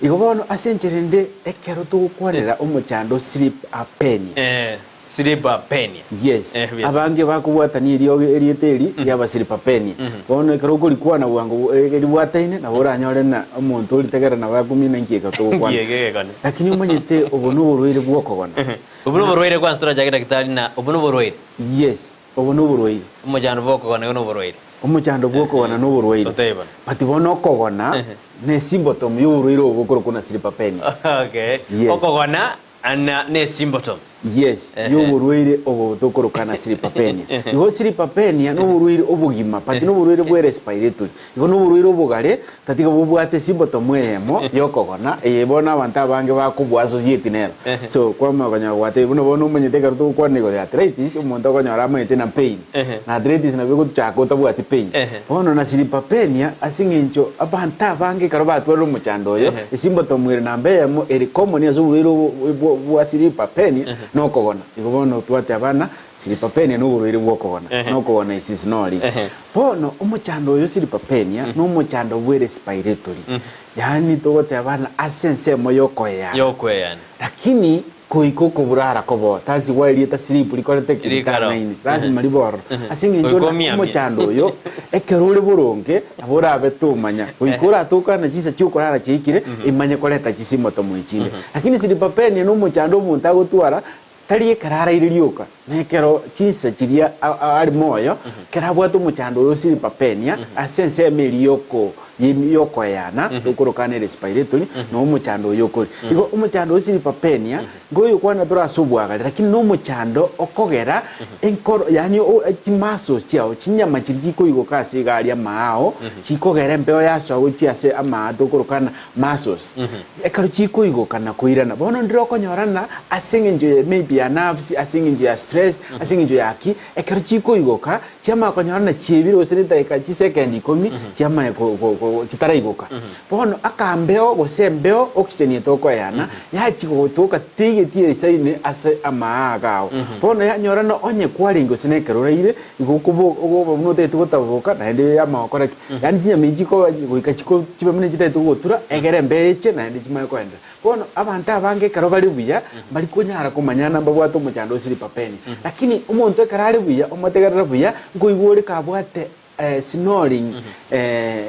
Igo bono ase enchera ende ekero togokwanera omochando sleep apnea. Eeh. Siripapenia. Yes, Eh, buya. abange bakobwatania eriogi erieta eri riaba siripapenia. Bono ekero okorikwana bwango eh, ribwataine nabo oranyore na omonto oritegerera nabo akumina inki eke togokwana. Nki eke gekone. Lakini omanyete obo noborwaire bw'okogona. Obo noborwaire kwanza torachake daktari na obo noborwaire. Yes, obo noborwaire. Omochando bw'okogona igo noborwaire. Omochando bw'okogona noborwaire. Totebana. But bono okogona ne symptom y'oborwaire obo bokorokwa na siripapenia. Okay. Yes. Okogona Ana nesimbotom. Yes, y'oborwaire obo tokoroka na sleep apnea. Igo sleep apnea noborwaire obogima but noborwaire bwe respiratory. Igo noborwaire obogare tatiga bobwate symptom eyemo yokogona eye bono abanto abange bakobua associate nero. So kwamanya okonyora gwatebia buna bono omanyete ekero togokwana igoro ya arthritis omonto okonyora amanyete na pain. Na arthritis nabo egochaka otabwati pain. Bono na sleep apnea ase eng'encho abanto abange ekero batwarire omochando oyo, esymptom ere namba eyemo ere common ase oborwaire obo bwa sleep apnea nokogona. Igo bono twateba ng'a sleep apnea noborwaire bw'okogona, nokogona is snoring. Bono omochando oyo sleep apnea nomochando bwe respiratory, yaani togoteba ng'a ase ensemo yokoeyana. Yokoeyana. Lakini. Goika okoburara kobo, tasigwa erieta sleep rikorete ki Rikaro. ritang'aini, lasima ribe ororo. Ase eng'encho Goika na omiamie. omochando oyo, ekero ore boronge, nabo orabe tomanya. Goika oratoka na chinsa chiokorara chiaikire, imanye koreta chisimotomo echinde. Lakini sleep apnea na omochando omonto agotwara, tari ekero araire rioka, na ekero chinsa chiria a- a- are moyo, ekero abwate omochando oyo o sleep apnea, ase ensemo eria yoko yokoeana okorokana erespiratory na omochando oyo okori. Igo omochando o sleep apnea nkoyokwana tore ase obwagare lakini na omochando okogera enkoro yaani chimuscles chiao chinyama chiria chikoigoka ase iga aria amaao chikogera embeo yasoa gochia ase amaa tokorokana muscles. Ekero chikoigoka na koirana bono ndire okonyorana ase eng'encho ya maybe ya nerves ase eng'encho ya stress ase eng'encho ya ki ekero chikoigoka Chiamanya konyora na chiebire gose nedakika chisekendi ikomi chiamanya chitaraigoka. Bono akambeo gose embeo oxygen etokoeyana yachia gotoka teigeti eisaine ase amaaga ao. Bono yanyora na onye kwarenge gose nekero oraire igo okoba buna otagete gotaboka naende yamanya gokora ki? Yaani chinyama echi chikoba goika chibe buna chitagete gogotura egere embeo eche naende chimanye koenderera. Bono abanto abange ekero bare buya, mbari konyara komanya ng'a mbabwate omochando o sleep apnea. Lakini omonto ekero are buya, omotegerere buya, nkoigwa ore kabwate snoring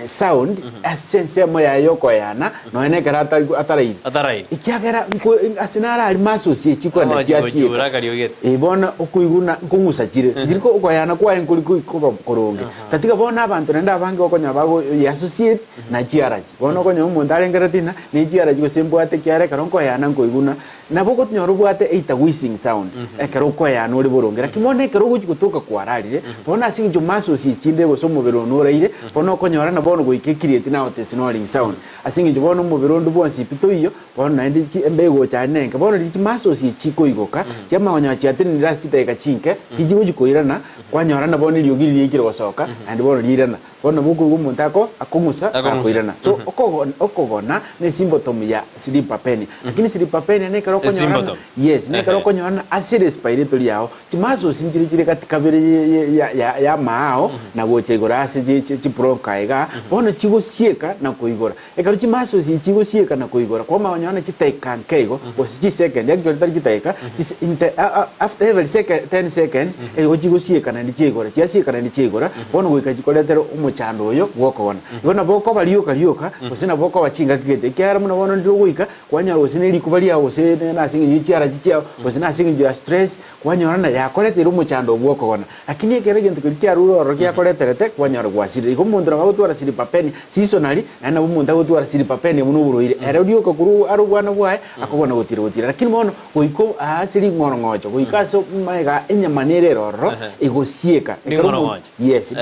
sound ase ensemo yaye yokoeana, nonya na ekero ataraire. Ataraire. Ekiagera nko ase naro aria muscles echi chikwenda Ogochi chiasieka. gochura akariogete. Eh, bono okoigwa ng'a nkong'usa chire, chiri okoeana kwaye nkori koba koronge. Tatiga bono abanto naende abange okonyora bago associate na chiarachi. Bono okonyora omonto arengereti ng'a ne chiarachi gose mbwate ekiagera ekero nkoeana nkoiguna, nabo okonyora obwate either wheezing sound ekero okoeana ore boronge. Lakini bono ekero ogochi gotoka kwararire, bono ase eng'encho muscles echinde gose omobere one oraire, bono okonyora ng'a bono goika ecreate now the snoring sound. Ase eng'encho bono omobere onde bwonsi pi toiyo, bono naende chi embe egocha aria nenke. Bono riria chimuscles echi chikoigoka, chiamanya konyora chiatenenire ase chidakika chinke, tichigochi koirana, kwanyora ng'a bono eriogi riria riaikire gosoka, naende bono riairana. Bono nabo okoigwa omonto ako akong'usa gakoirana. So okogona okogona ne symptom ya sleep apnea. Lakini sleep apnea nekero okonyorana Esymptom. yes nekero Ehe. okonyorana ase respiratory yao chimuscles nchire chire gati kabere ye ye ya ya ya amaao na gocha igoro ase chi chi chibronchi igaa bono chigosieka na koigora. Ekero chimuscles echi chigosieka na koigora kwamanya konyora chidakika nke igo gose chisecond actually tari chidakika chise inte after every second ten seconds igo chigosieka naende chiaigora chiasieka naende chiaigora bono goika chikoretere omochando oyo bwokogona. Igo nabo okoba rioka rioka gose nabo okoba chingaki gete ekiagera buna bono ndire ogoika kwanyora gose ne rikuba riao gose nase eng'encho ye chiarachi chiao gose nase eng'encho ya stress kwanyora ng'a yakoreteire omochando obwo bwokogona. Lakini ekero egento keria kiarure ororo giakoreterete, kwanyora gwasirire. Igo omonto nabo agotwara sleep apnea seasonally, naende nabo omonto agotwara sleep apnea buna oborwaire. Ere rioka korwa are obwana bwaye, akogona gotira gotira. Lakini bono goika ase ring'orong'ocho, goika ase magega enyama nere ere ororo, egosieka. Ekero omonto Ring'orong'ocho. Yes.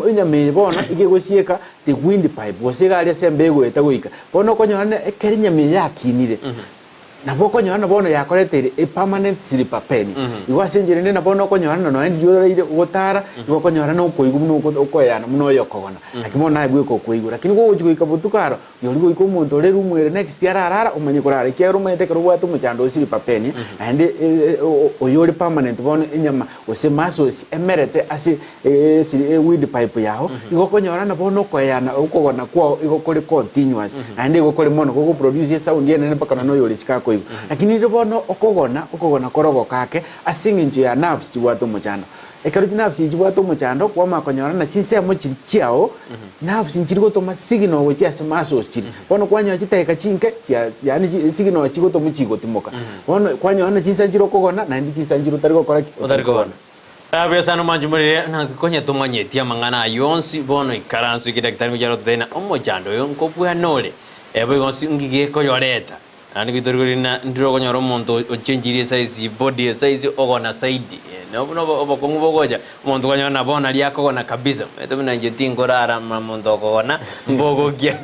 Enyama eye bono iga egosieka the windpipe, gose iga aria ase embe egoeta goika. Bono okonyora ng'a ekero enyama eye yakinire, Nabo okonyora na bono yakoreteire a permanent sleep apnea. Igo ase enchera ende nabo bono okonyora na nonya riria oraire gotara, igo okonyora na okoigwa buna oko okoeyana buna oyokogona. Naki bono naye bweka okoigwa. Lakini gogochia goika botuko aro, rirorio goika omonto ore room ere next ararara omanye korara ekiagera omanyete ekero obwate omochando o sleep apnea, naende oyo ore permanent bono enyama gose muscles emerete ase windpipe yao, igo okonyora ng'a bono okoeyana okogona kwao igo kore continuous, naende igo kore mono gogoproduce esound enene mpaka nonya oyore isiko akoigwa. Lakini riria bono okogona, okogona kore ogokake ase eng'encho ya nerves chibwate omochando. Ekero chinerves echi chibwate omochando, kwamanya konyora ng'a chinsemo chiria chiao, nerves nchiri gotoma signal gochia ase muscles chiria. Bono kwanyora chidakika chinke chia yaani signal chigotoma chigotimoka. Bono kwanyora ng'a chinsa nchire okogona naende chinsa nchire otari gokora ki? Otari kogona. Buya sana omwanchi morere, naki konya tomanyeti amang'ana ayio onsi, bono ikaranso eke daktari ngochia arototebie ng'a omochando oyo nkobwana ore, boigo onsi ngige koyoreta. Naende goitori kori ng'a ndire okonyora omonto ochenchirie esize, body esize ogona zaidi, buna obokong'u bogocha, omonto okonyora ng'a bono aria akogona kabisa, omanyete buna inche tinkorara ma monto okogona mbogokia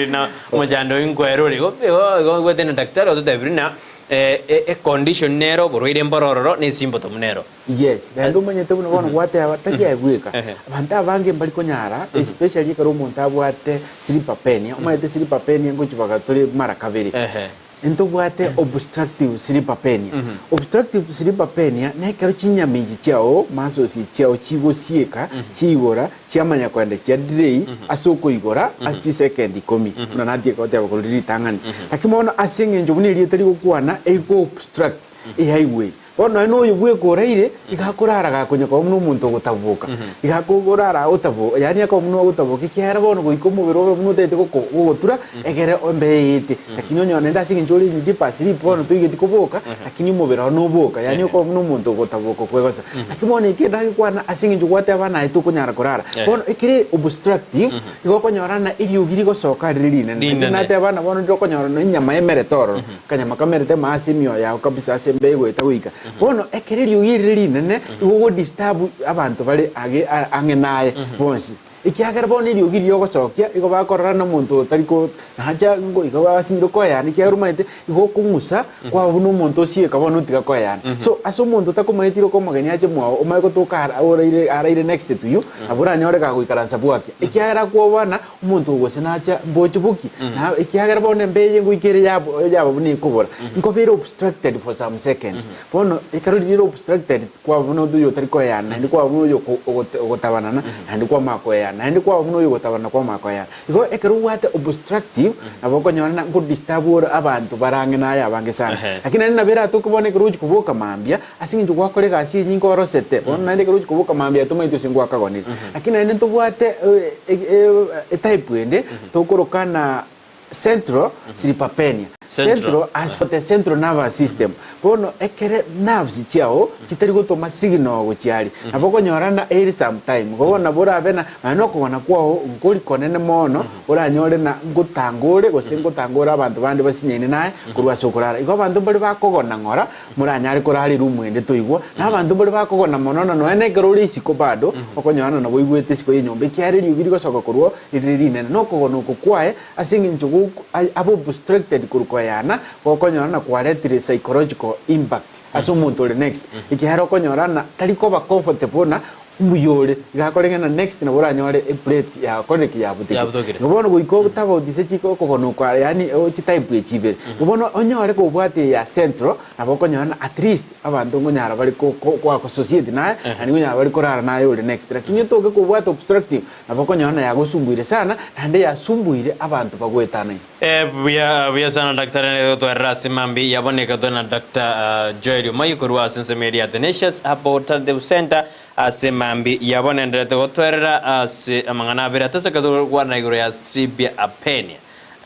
na omochando oyo nkwere ore. Igo igo obwate na daktari ototebirie ng'a Econdition nero, oborwaire mboro ororo, na esymptom nero. Yes, naende omanyete buna bono gwateba tari aye bweka. Abanto abange mbari konyara especially ekero omonto abwate sleep apnea, omanyete sleep apnea ngochibaga tore mara kabere. Ntobwate obstructive sleep apnea. Obstructive sleep apnea nekero chinyama echi chiao, muscles echi chiao chigosieka, chiaigora, chiamanya koenda chia delay ase okoigora ase chisekendi ikomi, buna natieka goteba korwa ritang'ani. Lakini bono ase eng'encho buna erieta rigokwana, ego obstruct ehighway. Bono nonya noyo bweka oraire, iga akorara gakonya koba buna omonto ogotaboka. Iga akorara otaboka, yaani akoba buna ogotaboka ekiagera bono goika omobere obe buna otagete goko gogotura, egere embe eete. Lakini onyore naende ase eng'encho ore in deep asleep bono toigeti koboka, lakini omobere oo noboka, yaani okoba buna omonto ogotaboka okwegosa. Lakini bono eke ndagekwana ase eng'encho gwateba naye tokonyara korara. Bono ekere obstructive, igo okonyora ng'a eriogi rigosoka rire rinene. Lakini Rinene. nateba ng'a bono ndire okonyora nonya enyama emerete ororo. Akanyama kamerete ime ase emioyo yao kabisa ase embe egoeta goika. Bono ekero eriogi rire rinene, igo ogodisturb abanto bare age ang'e naye bonsi. Ekiagera bono eriogi riria ogosokia, igo bakorora na omonto otari ko nacha ngo igo basinyire koeyana ekiagera omanyete igo okong'usa kwaba buna omonto osieka bono otiga koeyana. So ase omonto otakomaeti ere okomogenia ache mwao omanye gotoka ara oraire araire next to you, nabo oranyore gagoikaransa bwakia. Ekiagera akwobana Omonto gose nacha mboche boki, na ekiagera bono embe eye ngoika ere yabo yaba buna ekobora, nkoba ere obstructed for some seconds. Bono ekero riria ere obstructed kwaba buna oyo otari koeyana, naende kwaba buna oyo oko ogote ogotabanana, naende kwamanya koeyana, naende kwaba buna oyo ogotabanana kwamanya koeyana. Igo ekero obwate obstructive, nabo okonyora na nkodisturb ore abanto bare ang'e naye abange sana. Lakini naende nabo eratoke bono ekero ogochi koboka mambia, Ase eng'encho gwakora egasi enyinge orosete, bono naende ekero ogochia koboka mambia tomaeti gose ngwakagonire. Lakini naende ntobwate etype ende tokoroka na central sleep apnea. Central as for the central nervous system. Bono ekere nerves chiao chitari gotoma signal gochia aria, nabo okonyora na ere sometime, igo bono nabo orabe na nonya na okogona kwao nkori konene mono, oranyore na ngotanga ore gose ngotanga ore abanto bande basinyaine naye korwa ase okorara. Igo abanto mbare bakogona ng'ora Moranyare korara erumu ende toigwa, na abanto mbare bakogona mono, na nonya nekero ore isiko bado okonyora nabo oigwete isiko y'enyomba, ekiagera eriogi rigosoka korwa oo rire rinene. Na okogona oko kwaye ase engencho goku abe obstructed korwa koeyana, gokonyora na kwaretire psychological impact ase omonto ore next, ekiagera okonyora na tari koba comfortable na Mbuya ore, iga akoreng'ana next nabo oranyore eplate yakorire ki yabutokire. Yabutokire. Igo bono goika otabautise chiko okogona oko yaani chitype echi ibere. Igo bono onyore kobwate eye ya central nabo okonyora ng'a at least abanto nkonyara bare ko ko ko associate naye naende nkonyara bare korara naye ore next. Lakini otoke kobwate obstructive nabo okonyora ng'a yagosumbuire sana naende yasumbuire abanto bagoetanaine. Eh, buya buya sana daktari nere gotwarera ase mambi yaboneka tore na Dr. Joel Omoyo korwa ase ensemo eria ya Tenacious Herbal Alternative Center ase mambi yabo nenderete gotwerera ase amang'ana abere atatoke togokwana igoro ya sleep apnea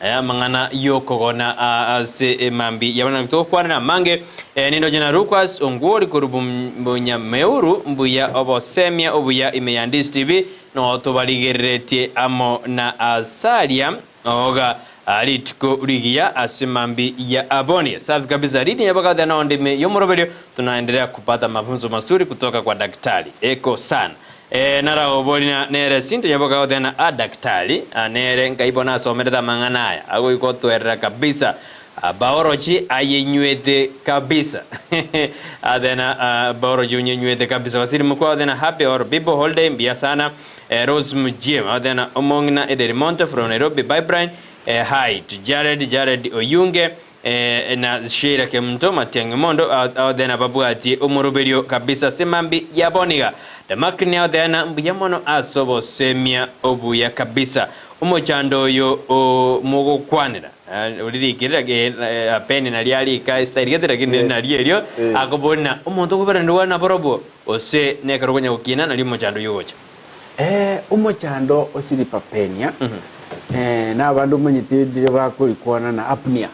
Eh, amang'ana yokogona ah, ase emambi yabo nabo togokwanera amange eh, nindoche na Lucas Ongwori korwa Bum- Bunyameuru mbuya obosemia obuya ime ya Ndisi TV no tobarigereretie amo na Asaria Oga rituko rigiya ase mambi ya aboni. Safi kabisa Lini yabakathe na ndimi yomoroberio tunaendelea kupata mafunzo mazuri kutoka kwa daktari. Eko sana. E, naraoborina nere sinto yabakathe na a daktari a, nere nkai bono asomerete amang'ana aya agoika otwerera kabisa a, biology ayenywete kabisa athena biology onyenywete kabisa wasiri mkuu athena happy or people holiday mbuya sana Eh, Rose Mjiem, athena omong'ina Ederi Monte from Nairobi Pipeline, eh, hi to Jared, Jared Oyunge, eh, na Sheila Kemunto Matiang'i Mondo, athena babwatie omoroberio kabisa ase mambi ya boniga. Damakni athena mbuya mono ase obosemia obuya kabisa. Omochando oyo o mogokwanera eh, oririkire eh, apeni nari arika estyle gete lakini Eh. nari erio Eh. akobori omonto okoberanirwa naborobwo Gose nekero okonya gokina, nario omochando oyio ogocha. Eh, omochando o sleep apnea, eh, na abanto omanyete ndire bakorikwana na apnea.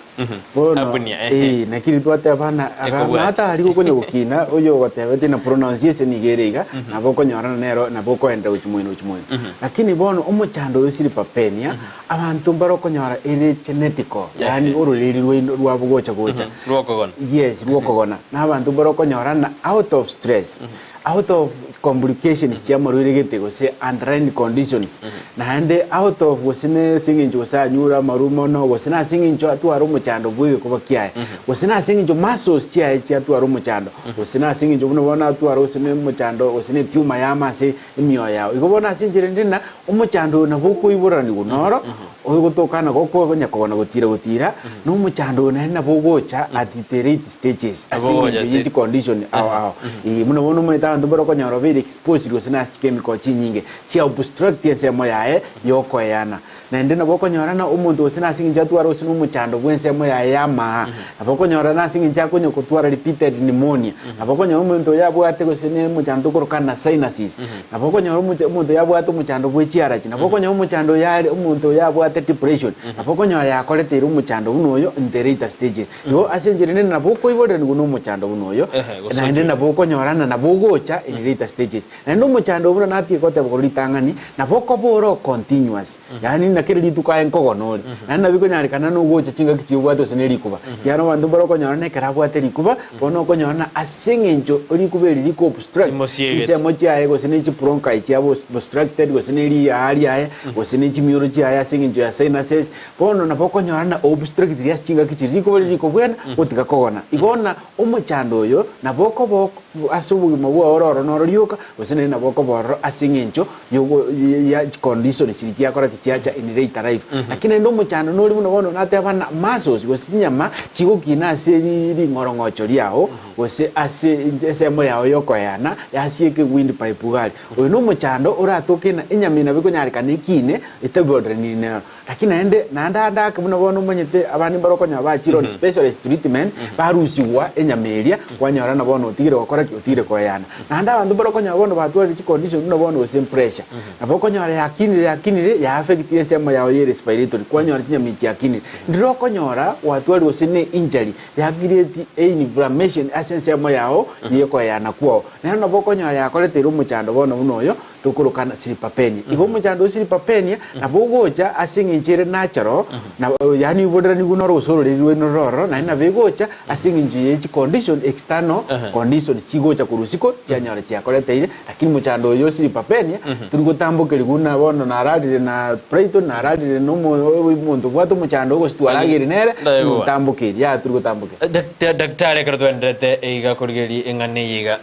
Bono, Apnea, ehe. eh, naki twateba na Ekobwatia. nata aria gokonya gokina, oyo ogotebeti na pronunciation iga ere iga, nabo okonyorana nero nabo okoenda gochia moino gochia moino. Lakini bono omochando oyo sleep apnea, abanto mbare okonyora ere genetical, yaani ororeri rwaino rwabo gocha gocha. Rwokogona. Yes, rwokogona. Na abanto mbare okonyora na out of stress, out of complications chia amarwaire gete gose underlying conditions, naende out of gose ne ase eng'encho gose anyure amarwa mono, gose na ase eng'encho atware omochando bwa egekoba kiaye, gose na ase eng'encho muscles chiaye chiatwara omochando, gose na ase eng'encho buna bono atware gose ne omochando gose ne etumor yama ase emioyo yao. Igo bono ase enchera ende na omochando oyo nabo okoiboranigwa noro. Oigotokana gokonya kogona gotira gotira, na omochando oyo naende nabo ogocha at the late stages ase Nabo ogocha eng'encho ye at- chicondition ao ao. Ee, buna bono omanyete abanto mbare okonyora obeire exposed gose nase chichemical chinyinge, chia obstruct ensemo yaye yokoeyana. Naende nabo okonyora na omonto gose nase eng'encho atware gose na omochando bw'ensemo yaye y'amaha, nabo okonyora nase eng'encho akonya gotwara repeated pneumonia, nabo okonyora omonto oyo abwate gose na omochando tokoroka na sinuses, nabo okonyora omocha omonto oyo abwate omochando bwe chiarachi, nabo okonyora omochando oyo are omonto oyo abwate depression, nabo okonyora yakoreteire omochando buna oyo in the later stages. Igo ase enchera ende nabo okoiboreraniwa na omochando buna oyo, Ehe, gose naende ochoche. nabo okonyorana nabo ogocha in later stages. Naende omochando buna natige goteba korwa ritang'ani, nabo okoba ore o continuous, yaani na kera rituko aye nkogona ore. Naende nabo ekonyarekana na ogocha chingaki chiobwate gose ne rikuba. Ekiagera abanto mbare okonyora na ekero abwate rikuba, bono okonyora na ase eng'encho rikuba eri riko obstruct Rimosiegete. chinsemo chiaye gose ne chibronchi chiabo obstructed gose ne riaa riaye gose ne chimioro chiaye ase eng'encho ya sinuses, bono nabo okonyora na obstructed ase chingaki chiria rikuba riria rikobwena gotiga kogona. Igo na omochando oyo nabo okoba ok ase obogima bwao ore oro noro rioka, gose naende nabo okoba ororo ase eng'encho yogo ya chicondition chiria chiakora ki chiacha in later life. Lakini naende omochando nore buna bono nateba ng'a muscles gose chinyama chigokina ase ri ring'orong'ocho riao gose ase ensemo yao yokoeana yasieka ewindpipe iga aria. Oyo na omochando oratoke ng'a enyama eye nabo ekonyarekana ekine etaboreranirie nero. Lakini naende, naende ande ake buna bono omanyete abande mbare okonyora bachire on specialist treatment, barusigwa enyama eria, kwanyora ng'a bono otigire gokora ki? Otigire koeyana. Naende abanto mbare okonyora bono batwarire chicondition buna bono gose pressure, nabo okonyora yakinire yakinire ya affectire ensemo yao ye respiratory, kwanyora chinyama echi chiakinire. Ndire okonyora gwatwarire gose ne injury ya create inflammation ase ensemo yao ye koeyana kwao. Nero nabo okonyora yakoreteire omochando bono buna oyo, tokorokana Silipapenia. Igo omochando o Silipapenia nabo ogocha ase eng'encho ere natural, na yaani oboreranigwe noro gose ororeri rwaino rore ororo, naende nabo egocha ase eng'encho ye chicondition, external conditions chigocha korwa isiko chianyora chiakoreteire, lakini omochando oyo o Silipapenia tori gotambokerigwa buna bono nararire na Brighton, nararire na omo omonto obwate omochando oyo gose twarageire nere, Ndaigwa. togotambokeria, yaya tori gotambokeria. Daktari ekero twaenderete iga korigereria eng'ana eye iga,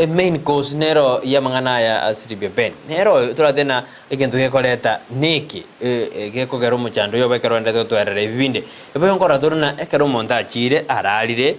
Emain cause nero y'amang'ana aya a Sylvia Ben. Nero oyo torate na egento gekoreta neki gekogera omochando oyo obe ekero oendete gotwerera ebi binde. Eboyo nkorora tore na ekero omonto achiire ararire,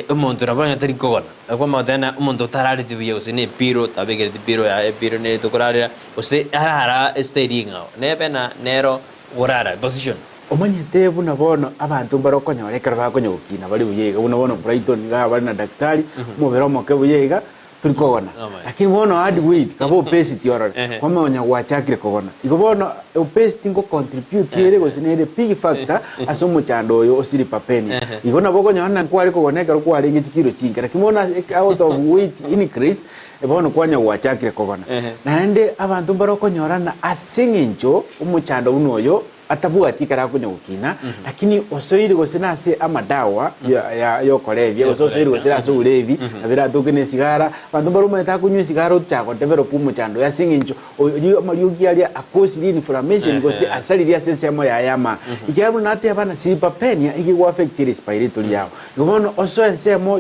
omonto nabo onye tari kogona, okwamanya goteba na omonto otarareti buya gose ne epiro tabekereti epiro yaye epiro nere tokorarera gose arara estyle eng'ao nebe na nero gorara position. Omanyete buna bono abanto mbare okonyora ekero bakonya gokina bare buya iga, buna bono Brighton iga bare na daktari, omobere omoke buya iga, tori kogona. Lakini bono hard weight, kaba obesity orore, kwamanya gwachakire kogona. Igo bono obesity ngo contribute ere gose nere big factor ase omochando oyo o sleep apnea. Igo nabo okonyora ng'a nkware kogona ekero kwarenge chikiro chinke, lakini bono ase out of weight increase, bono kwanya gwachakire kogona. Naende abanto mbare okonyora ng'a ase eng'encho omochando buna oyo, atabwati ekero akonya gokina, lakini osoire gose nase amadawa y'okorebia, gose osoire gose ase oborebi, nabo eratoke na esigara, abanto mbare omanyete akonywa esigara ocha godevelop omochando oye ase eng'encho amariogi aria akosirie inflammation gose asaririe ase ensemo yaye y'amaa. Ekiagera buna nateba ng'a sleep apnea iga ego affect respiratory yao. Igo bono osoe ensemo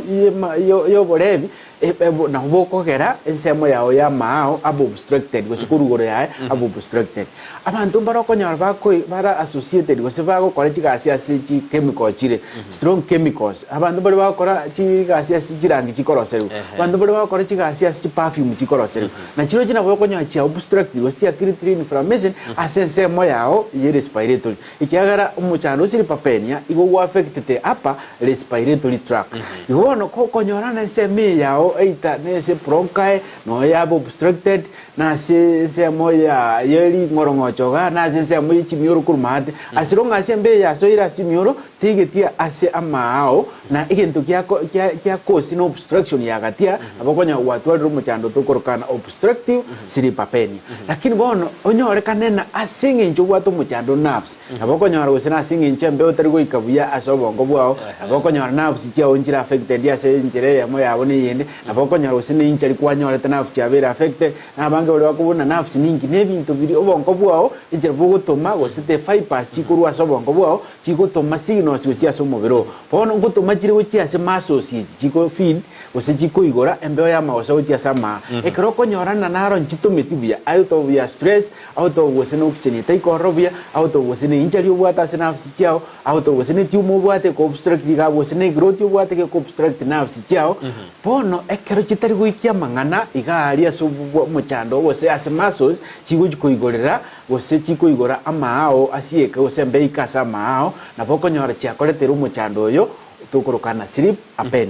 y'oborebi Nabo bokogera ensemo yao y'amaao abe obstructed, gose korwa igoro yaye abe obstructed. Abanto mbare okonyora bakoi bare associated gose bagokora chigasi ase chichemical chire, strong chemicals. Abanto mbare bagokora chigasi ase chirangi chikoroserigwa, abanto mbare bagokora chigasi ase chiperfume chikoroserigwa. Na chirochio nabo okonyora chia obstructed gose chia created inflammation ase ensemo yao ye respiratory. Ekiagera omochando o sleep apnea igo gwa affectete upper respiratory tract. Igo bono kokonyora na ensemo eye yao either nese bronchi noyo yabe obstructed, na ase ensemo ya ye ring'orong'ocho igaa, na ase ensemo ye chimioro korwa maate, as long as embe eye yasoire ase chimioro, tegetia ase amaao, na egento giako gia gia cause na obstruction yagatia, nabo okonyora gwatwarire omochando tokorokana obstructive sleep apnea. Lakini bono onyorekane na ase eng'encho obwate omochando nerves, nabo okonyora gose nase eng'encho embe otari goika buya ase obongo bwao, nabo okonyora nerves chiao nchire affected ase enchera eyemo yabo na eyende, nabo okonyora gose ne injury kwanyorete nerves chiabeire affected, na abange baria bakobuna nerves ninki? Na ebinto biria obongo bwao enchera bogotoma gose the fibers chikorwa ase obongo bwao chigotoma signals. signals gochia ase omobere oo. Bono ngotoma chire gochia ase muscles echi chiko feed gose chikoigora embeo y'amagoso gochia ase amaa. Ekero okonyora ng'a naro nchitometi buya, out of your stress, out of gose na oxygen etaikorora buya, out of gose ne injury obwate ase nerves chiao, out of gose ne tumor obwate eko obstruct iga gose ne egrowth obwate geko obstruct nerves chiao, bono ekero chitari goikia amang'ana iga aria ase omochando gose ase muscles, chigochi koigorera gose chikoigora amaao asieke gose embeika ase amaao, nabo okonyora chiakoretire omochando oyo tokorokana sleep apnea.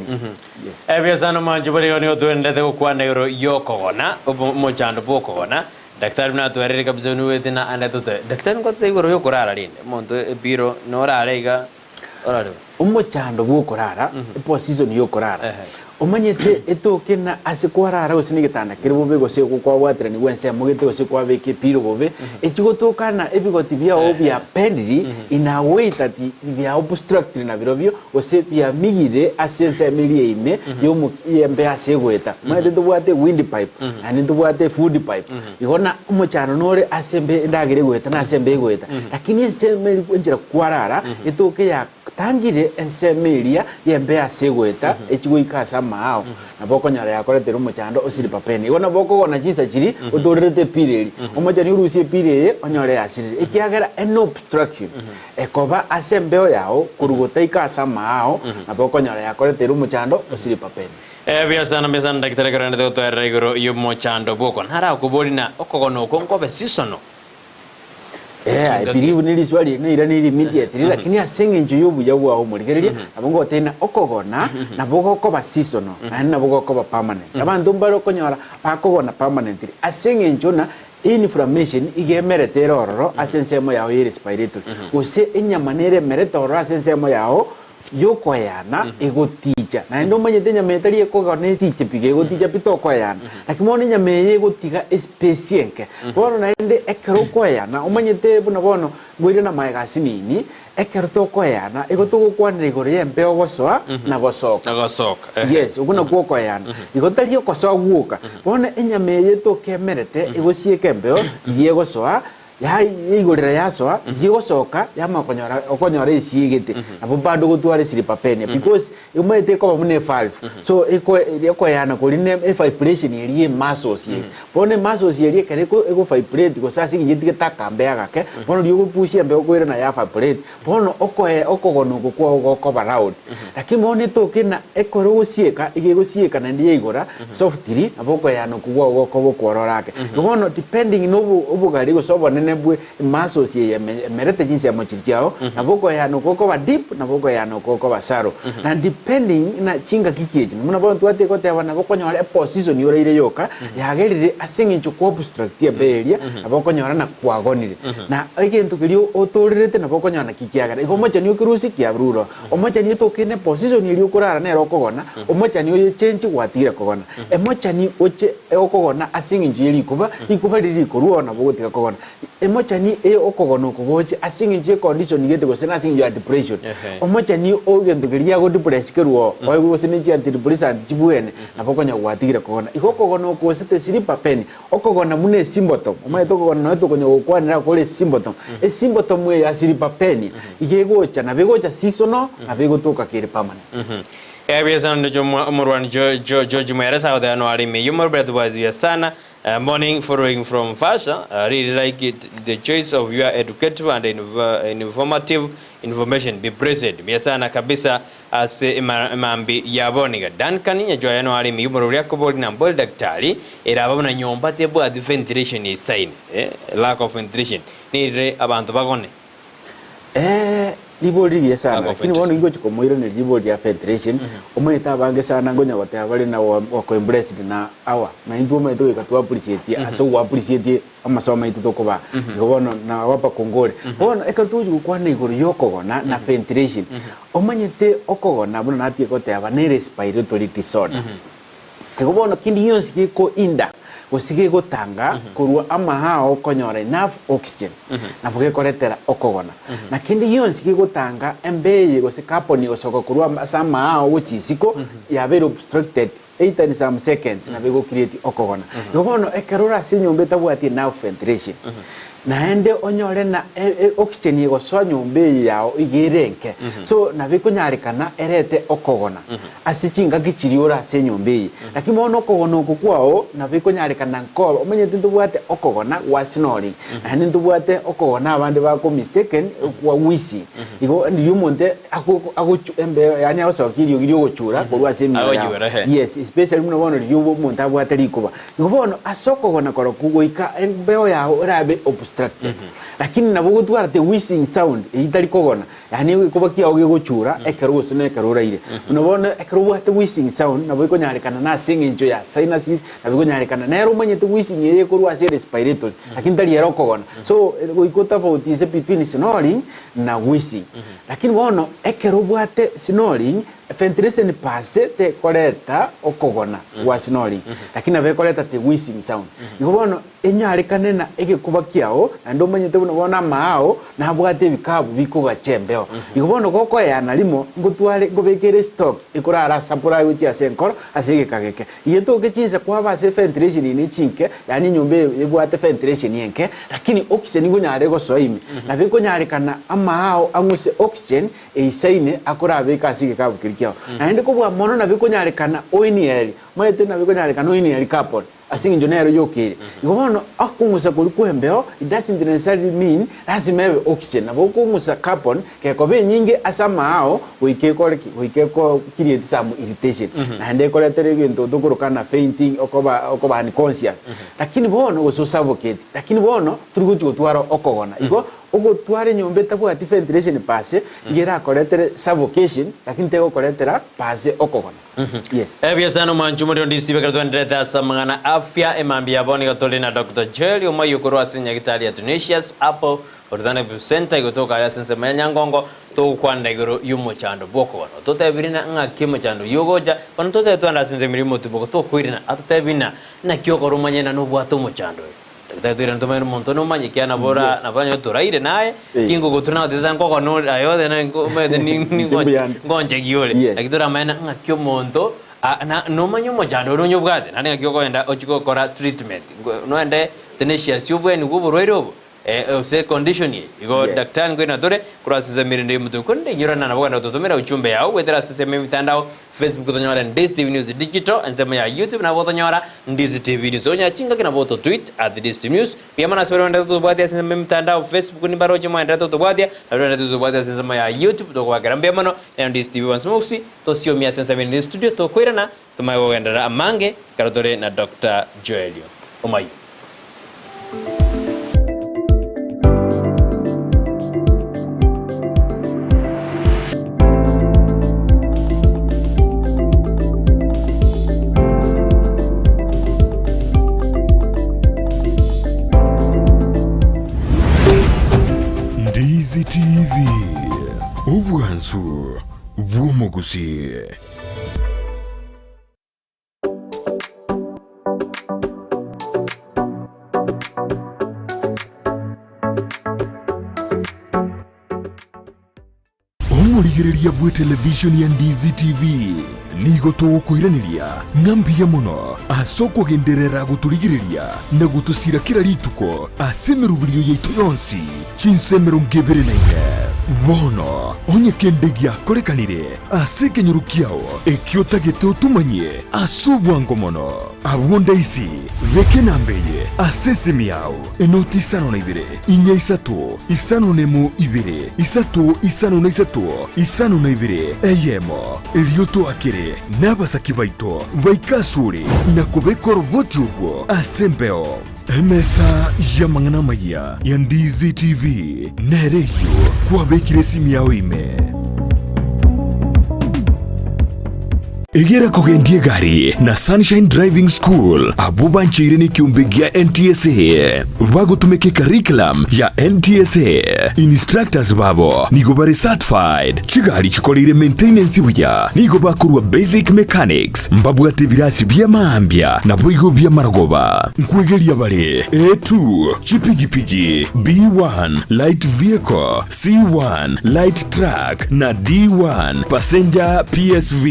Yes. Ebiasano mwanchi borigo nigo twenderete gokwana igoro y'okogona, omochando bw'okogona. Daktari buna atwerire kabisa niwete na ande tote. Daktari ngotete igoro y'okorara rende, omonto epiro norare iga orare. Omochando bw'okorara, eposition y'okorara. Omanyete etoke na ase kwarara gose negetanda kere bobe gose kwabwateranigwa ensemo gete gose kwabeka epiro bobe, echigotoka na ebigoti biao bia pendiri in a way that bia obstructire nabirobio gose biamigire ase ensemo eria ime y'embe ase egoeta. Omanyete ntobwate wind pipe naende ntobwate food pipe. Igo na omochando nore ase embe endagera egoeta na ase embe egoeta. Lakini ensemo eri enchera kwarara etoke ya tangire ensemo eria y'embe ase egoeta echi goika ase amaao, nabo okonyora yakoretire omochando o sleep apnea. Igo nabo okogona chinsa chiria otorerete epira eria, omochani orusie epira eye onyore yasirire, ekiagera any obstruction ekoba ase embeo yao korwa gotaika ase amaao, nabo okonyora yakoretire omochando o sleep apnea. Ebiasana mbiasana Daktari ekero aendete gotoerera igoro y'omochando bw'okogona, narakoborie na okogona okwo nkobe seasonal. Eh, I believe ne riswali eri neira neri immediately, lakini ase eng'encho y'obuya bwao omorigereria, nabo ngotebia ng'a okogona nabo gokoba seasonal, naende nabo gokoba permanent. Abanto mbare okonyora bakogona permanently ase eng'encho ng'a inflammation iga emerete ere ororo ase ensemo yao ye respiratory, gose enyama nere emerete ororo ase ensemo yao y'okoeana egoticha, naende omanyete enyama etari ekogona etiche pi, gegoticha pi tokoeana, lakini bono enyama eye egotiga espace enke. Bono naende ekero okoeana, omanyete buna bono ngoire na magega asinini, ekero tokoeana igo togokwanera igoro y'embeo gosoa na gosoka. Na gosoka, ehe. Yes, okwo nakwo okoeana. Igo tari okosoa gwoka, bono enyama eye tokemerete egosieka embeo, riria egosoa, Yaigorera yasoa, riria egosoka yamanya konyora okonyora esiegete. Nabo bado ogotwara esiripapenia because omanyete ekoba buna evalve. So eko ekoyana koria ne evibration eria ye muscles eria. Bono emuscles eria ekero eko ego vibrate gose ase eng'encho etigete akambe agake, bono riria ogopusia embeo okoirana ya vibrate, bono okoe okogona oko kwao gokoba loud. Lakini bono etoke na ekero ogosieka, iga egosieka naende yaigora softly, nabo okoyana okwo kwao gokoba okwororo ake. Igo bono depending na obo obogare gose obonene bwe emuscles eye eme emerete chinsemo chiria chiao, nabo okoyana okwo gokoba deep, nabo okoyana okwo gokoba shallow. Na depending na chingaki ki echi, buna bono twateba goteba nabo okonyora eposition oraire yoka, yagerire ase eng'encho kwa obstructia embeo eria, nabo okonyora na kwagonire. Na egento keria otoorerete nabo okonyora naki kiagera. Igo omochani okerusie kiarure oo. Omochani otokene position eria okorara nere okogona, omochani oye change gwatigire kogona. Emochani oche okogona ase eng'encho ye rikuba, rikuba riria rikorwa oo nabo ogotiga kogona. Emochani eye okogona oko goche ase eng'encho ye condition gete gose nase eng'encho ya depression. Omochani o egento keria giago depress kerwe oo, oegwe gose ne chi antidepressant chibwene, nabo okonyora gwatigire kogona. Igo okogona oko gose the sleep apnea, Okogona buna esimbotom, omanyete okogona nonya tokonya gokwanera kore esimbotom. Esimbotom eye ya silipapenia iga egocha, nabo egocha seasonal, nabo egotoka kere permanent. Ebiasana ndicho omorwani George Mweresa agoteba noare ime eyio morobere tobwati buya sana Morning following from Fasha really like it the choice of your educative and informative information be blessed buya sana kabisa Ase emambia ya bono iga Duncan Nyachoya noare ime y'omorwori akobori na mbori daktari eraba buna nyomba tebwati ventilation eisaine, lack of ventilation, nerire abanto bagone. Eh, ribori rigiya sana, Lack of lakini bono ventilation. ingochi komoiraneria ribori ria ventilation, omanyete abange sana nkonya goteba bare na wako embraced na awa, na intwe omanyete goika twa appreciate ase ogo appreciate Amasomo aito tokobaa. Igo bono nawapa kongore. Bono ekero togochia gokwana igoro y'okogona na ventilation, omanyete okogona buna natige goteba ne respiratory disorder. Igo bono kende gionsi geko hinder gose gegotanga korwa amahao konyora enough oxygen, nabo gekoretera okogona. Na kende gionsi gegotanga embeye gose carbon gosoka korwa ase amahao gochia isiko yabeire obstructed. 8 and some seconds nabo ego create okogona. Igo bono ekero ore ase enyomba etabwati enough ventilation, naende onyore na oxygen egosoa nyomba eye yao iga ere enke, so nabo ekonyarekana erete okogona ase chingaki chiria ore ase enyomba eye. Lakini bono okogona oko kwao nabo ekonyarekana nkoba omanyete ntobwate okogona gwa snoring, naende ntobwate okogona abande bako mistaken kwa wheezing. Igo riria omonto agochu embeo yaani agosokia eriogi riogochura korwa ase emioyo yabo. Agochura, ehe. Yes, especially buna bono riria omonto abwate rikuba. Igo bono ase okogona korokwo goika embeo yao erabe obstructed. Lakini nabo ogotwara the wheezing sound eyio tari kogona, yaani egekuba kiao gegochura ekero gose na ekero oraire. Buna bono ekero obwate wheezing sound nabo ekonyarekana na ase eng'encho ya sinuses, nabo ekonyarekana nere omanyete wheezing eye ekorwa ase respiratory, lakini tari ere okogona. So goika otofautise between snoring na wheezing. Lakini bono ekero obwate snoring, ventilation per se tekoreta okogona gwa snoring, lakini nabo ekoreta the wheezing sound. Igo bono enyarekane na egekuba kiao, naende omanyete buna bono amaao nabwate ebikabu bikogacha embeo. Igo bono gokoeana rimo, ngotware nkobekere estock ekorara ase supply gochia ase enkoro ase egeka geke. Egento chinsa kwaba ase ventilation ine chinke, yaani enyomba eye ebwate ventilation enke, lakini oxygen nkonyara egosoa ime. Nabo ekonyarekana amaao ang'use oxygen eisaine akorabeke ase egekabu keria kiao. Naende kobua mono nabo ekonyarekana oinhale, omanyete nabo ekonyarekana oinhale carbon ase eng'encho nero yoka ere. Igo bono okong'usa koria kwa embeo it doesn't necessarily mean lasima ebe oxygen, nabo okong'usa carbon Gekoba enyinge ase amaao goika ekore ki? Goika eko create some irritation. Naende ekoretere egento tokoroka na fainting, okoba okoba unconscious. Lakini bono gose osuffocate. Lakini bono tori gochi gotwara okogona. Igo ogotwara enyomba etabwati ventilation per se, iga erakoretere suffocation lakini tegokoretera per se okogona. Yes. Ebiasano mwanchu muri onde isibe ekero twenderete ase amang'ana afya emambia ya bono iga tore na Doctor Joel Omoyio korwa ase Nyagitari ya Tunisia's Apple Orthodontist Center igotoka are ase ensemo ya Nyangongo togokwanera igoro y'omochando bw'okogona. Ototebirie na ng'aki omochando oyio ogocha, bono totebe twende ase ensemo eria y'omotubogo tokoirana atotebi na naki okora omanye na nobwate omochando oyo. Daktari toirane tomanye nomonto nomanye kiagera nabo ora Yes. nabo onye toraire naye Eh. ki ngogotura nagotebia nkogona ore aye ote na omanyete ni Inche mbuya nde. ngonchegi ore. Yes. Naki toramanye na ng'aki omonto a na nomanye omochando ore onye obwate naende ng'aki okogenda ochie gokora treatment. Nko noende tenacious obweni bwa oborwaire obo Gose condition eye. Igo Yes. daktari nkoirana tore korwa ase ensemo erinde y'omotuko. Korende inyorana nabo ogenda gototomera ujumbe yao goetera ase ensemo y'emitandao, Facebook tonyore Ndizi TV News Digital, ensemo ya YouTube nabo otonyora Ndizi TV News. Onya chingaki nabo ototweet at Ndizi TV News. Mbuya mono ase baria baenderete gotobwatia ase ensemo y'emitandao, Facebook nimbaroche mwaenderete gotobwatia, na baria baenderete gotobwatia ase ensemo ya YouTube tokobakera mbuya mono. Nero Ndizi TV bonsi mogusi, tosiomie ase ensemo erinde studio tokoirana tomanye kogenderera amange ekero tore na Doctor Joelio Omayio. Ndizi TV, obwansu bw'omogusii. Omorigereria bw'etelevishoni ya Ndizi TV nigo togokoiraneria ng'a mbuya mono ase okogenderera gotorigereria na gotosira kera rituko ase emeroberio yaito yonsi chinsa 24. Bono onye kende giakorekanire Ase ekenyoro kiao ekio otagete otomanyie ase obwango mono. Abwo ndaisi, beka enamba eye ase esimi yao, enoti isano na ibere, inya isato, isano na emo ibere, isato isano na isato, isano na ibere, eyemo. Erio toakere nabasaki baito baike asore na kobeka oroboti orwo ase embeo. Emesa y'amang'ana amayia ya Ndizi TV nere eyio kwabekire esimi yao ime. Egera kogendia egari na Sunshine Driving School abwo bancheire nekiombe gia NTSA bagotumeka ecurriculum ya NTSA. Instructors babo nigo bare certified, chigari chikoreire maintenance buya, nigo bakorwa basic mechanics, mbabwate ebirasi bi'amaambia naboigo bi'amarogoba. Nkwegeria bare A2, chipigipigi, B1, light vehicle, C1, light truck, na D1, passenger PSV.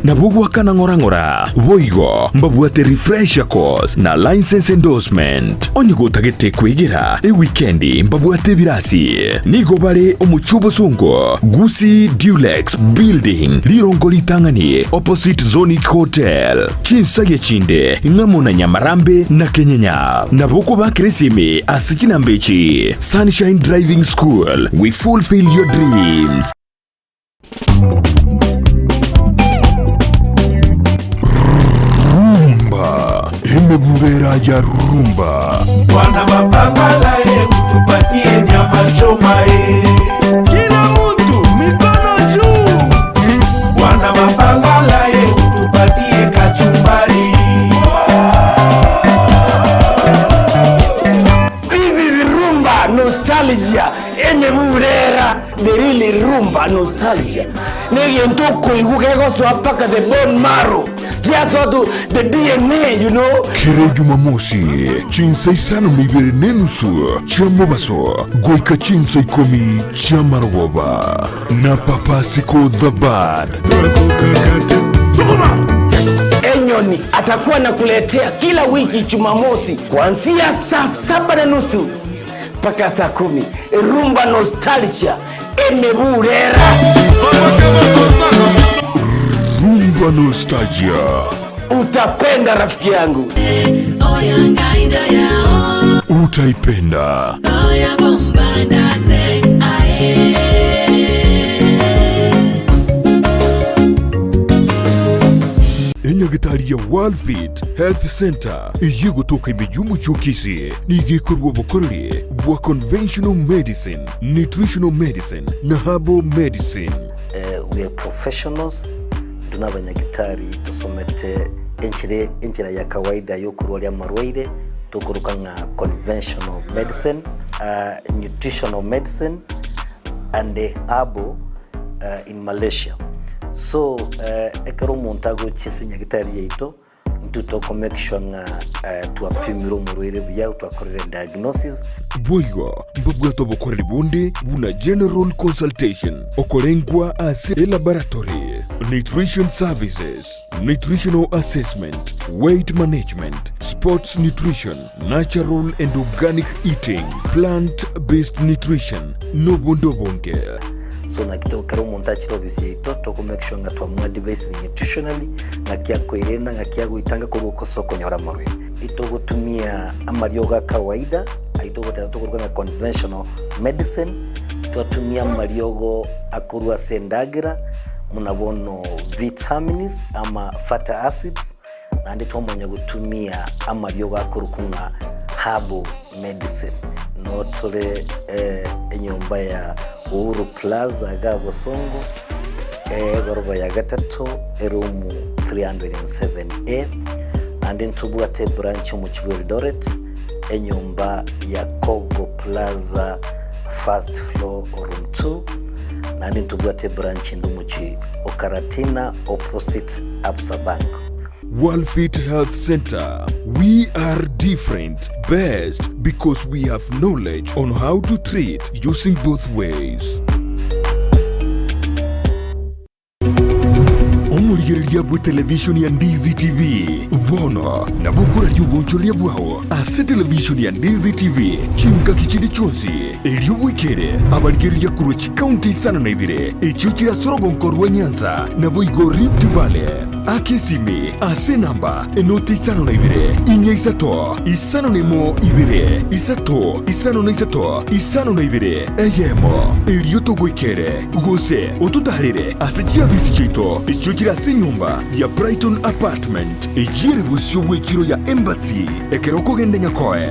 Nabo. Nabo goakana ng'ora ng'ora. Boigo mbabwate refresher course na license endorsement. Onye gotagete kwegera ewikendi mbabwate ebirasi. Nigo bare omochie obosongo, Gusii Dulux Building, rirongo ritang'ani opposite Zonic Hotel. Chinsagia chinde ng'amo na Nyamarambe na Kenyenya. Nabo okobakera esimi ase chinamba echi, Sunshine Driving School, we fulfill your dreams. Rumba, emebubera ya rumba. Bwana mapambala ye utupatie nyama choma ye. Kila mtu mikono juu. Bwana mapambala ye utupatie kachumbari. This is rumba nostalgia emebubera the real rumba nostalgia negento okoigwa kegosoa mpaka the bone marrow giasoa to the DNA you know. Kera Jumamosi, chinsa isano na ibere na enusu chia mobaso goika chinsa ikomi chia marogoba na Papa Siko the Bad. Enyoni atakuwa nakuletea kila wiki Jumamosi kuanzia saa saba na nusu mpaka saa kumi. Rumba Nostalgia emeburera. Rumba Nostalgia. Utapenda rafiki yangu. Utaipenda. Enyagitari ya Worldfit Health Center eye gotoka ime y'omochie o Kisii nigo ekorwa obokoreri bwa conventional medicine, nutritional medicine na herbal medicine. We are professionals, intwe nabanyagitari tosomete enchera enchera ya kawaida yokorwaria amarwaire tokoroka ng'a conventional medicine, nutritional medicine and herbal in Malaysia. So ekero omonto agochia ase enyagitari yaito, intwe toko make sure ng'a twapimire omorwaire buya, twakorire diagnosis. Boigo mbabwate obokoreri bonde buna general consultation, okorengwa ase elaboratory, nutrition services, nutritional assessment, weight management, sports nutrition, natural and organic eating, plant based nutrition, nobonde obonge. So naki to ekero omonto achire ofisi yaito toko make sure ng'a twamoadvisire nutritionally ng'aki akoerenda ng'aki agoitanga korwa ase okonyora amarwaire. Itogotumia amariogo a kawaida ayio togoteba tokoruga ng'a conventional medicine, twatumia amariogo akorwa ase endagera buna bono vitamins ama fatty acids, naende twamanya gotumia amariogo akorokwa ng'a herbal medicine. Noo tore enyomba ya Uhuru Plaza iga Bosongo, egoroba ya gatato, eroom 307A, naende ntobwate ebranch omochie bwa Eldoret, enyomba ya Kogo Plaza first floor room 2, naende ntobwate ebranch ende omochie o Karatina opposite Absa Bank. Worldfit Health Center, we are different, best because we have knowledge on how to treat using both ways. Omorigereria bwe televishoni ya Ndizi TV bono nabo okoraria obonchoreria bwao ase televishoni ya Ndizi TV chingaki chinde chionsi erio bwekere abarigereria korwa chikaunti isano na ibere echio chire ase orogonko rwa Nyanza naboigo Rift Valley. Aka esimi ase enamba enoti isano na ibere, inya isato, isano na emo ibere, isato, isano na isato, isano na ibere, eyemo, erio togoikere, gose ototaarere ase chiabisi chiaito echio chire ase enyomba ya Brighton Apartment, eyio ere bosio bw'echiro ya Embassy, ekero okogenda Nyakoe.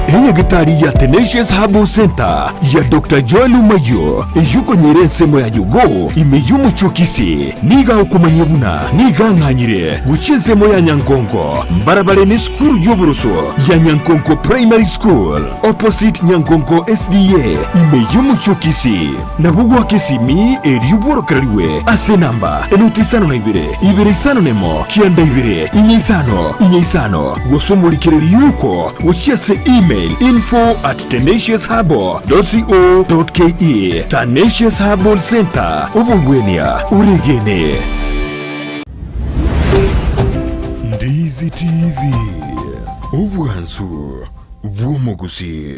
Enyagitari ya Tenacious Herbal Center ya Doctor Joel Omayio eyio okonyora ensemo ya Yugo ime y'omochie o Kisii nigo agokomanyia buna nigo ang'anyire gochia ensemo ya Nyankonko mbarabare nesukuru y'oboroso ya Nyankonko Primary School opposite Nyankonko SDA ime y'omochie o Kisii. Nabo goaka esimi erio bworokererigwe ase enamba enoti isano na ibere, ibere isano nemo, kianda ibere, inye isano, inye isano, gose omorikereri yuko gochia ase email. email info at tenaciousherbal.co.ke. Tenacious Herbal Centre, obogwenia oregene. Ndizi TV, obwansu bw'omogusii.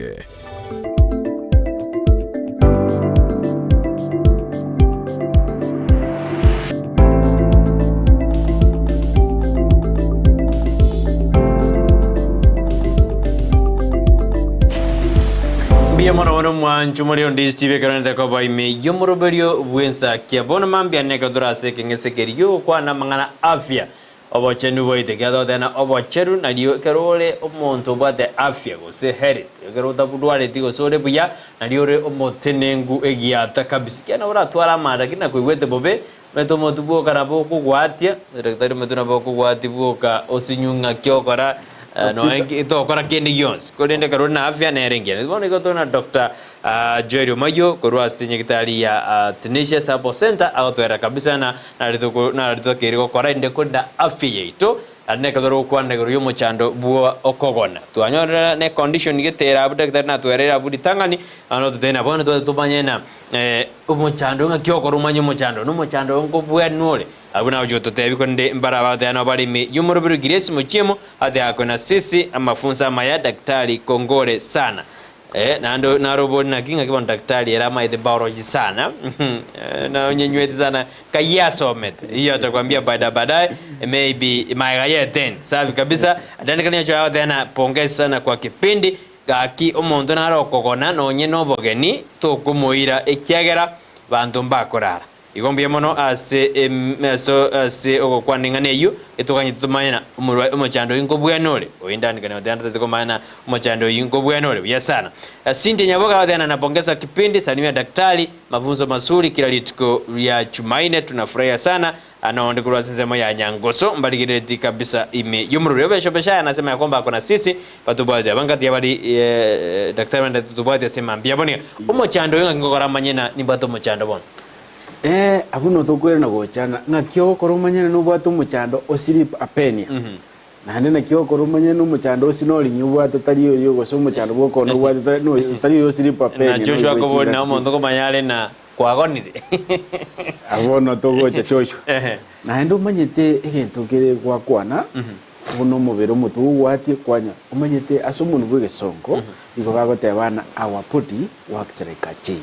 Mbuya mono bono mwancho more onde Steve ekero nete koba ime y'omoroberio bw'ensakia. Bono mambia nekero tore ase ekeng'ese keria gi'ogokwana amang'ana afya. Obochenu bwaito, ekiagera togoteba obochenu nario ekero ore omonto obwate afya gose health, ekero otabudwareti gose ore buya, nario ore omotenengu egiata kabisa. Ekiagera nabo oratware amanda lakini nakoigwete bobe, omanyete omonto bwoka nabo okogwatia, daktari omanyete nabo okogwatia bwoka osinywe ng'aki okora nonya ki tokora kende gionsi. Korende ekero ore na afya nere engiya. Bono igo tore na Doctor Joel Omayio korwa ase nyagetari ya Tenacious Herbal Centre agotwerera kabisa ng'a Nari totakeire gokora inde korenda afya yaito, naende nekero tore gokwana igoro y'omochando bwa okogona. Twanyorire ne condition gete ere abwo daktari natwereire abwo ritang'ani, bono totebe na bono twate tomanye ng'a omochando ng'aki okora omanye omochando, na omochando oyo nkobwenwa ore. Abwo nagochia gototebia korende mbare abagotebi nabo bare ime y'omoroberi o Grace Mochiemo, ate akwe na sisi amafunso amaya daktari kongore sana. Eh, naende narobori naki ng'aki bono daktari ere amaete biology sana na onyenyweti sana kai asomete hiyo atakwambia baada baadaye maybe maega ye ten safi kabisa atandika niyo choya goteba na pongezi sana kwa kipindi gaki omonto nare okogona nonye nobogeni tokomoira ekiagera banto mbakorara Igo mbuya mono ase ase ase ogokwana eng'ana eyio, etoganyete tomanye na omorwai omochando oyio nkobwene ore. Oyo ndanikane goteba ntatete komanya na omochando oyio nkobwene ore buya sana. Cynthia Nyaboga agoteba na napongeza kipindi, salimia daktari, mafunzo mazuri kila rituko ria Jumaine tunafurahia sana. Ano onde korwa ase ensemo ya Nyangoso mbarigerereti kabisa ime y'omorwori obe Shobeshaya anasema ya kwamba ako na sisi batobwate abangati abari eh, daktari bande totobwate ase mambia bono iga omochando oyo ng'aki ngokora manye na nimbwate omochando bono. Eh, abwo notokoirana gochana, ng'aki ogokora omanyene nobwate omochando o sleep apnea. Naende naki ogokora omanyene nomochando o snoring obwate tari oyo gose omochando bwa okona obwate tari no tari oyo o sleep apnea Na Joshua akobori na omonto komanya are na kwagonire. Abwo bono togocha Joshua. Naende omanyete egento kere gwakwana buna omobere omotugo ogwatie kwanya omanyete ase omonwa bw'egesongo igo bagoteba ng'a our body works like a chain.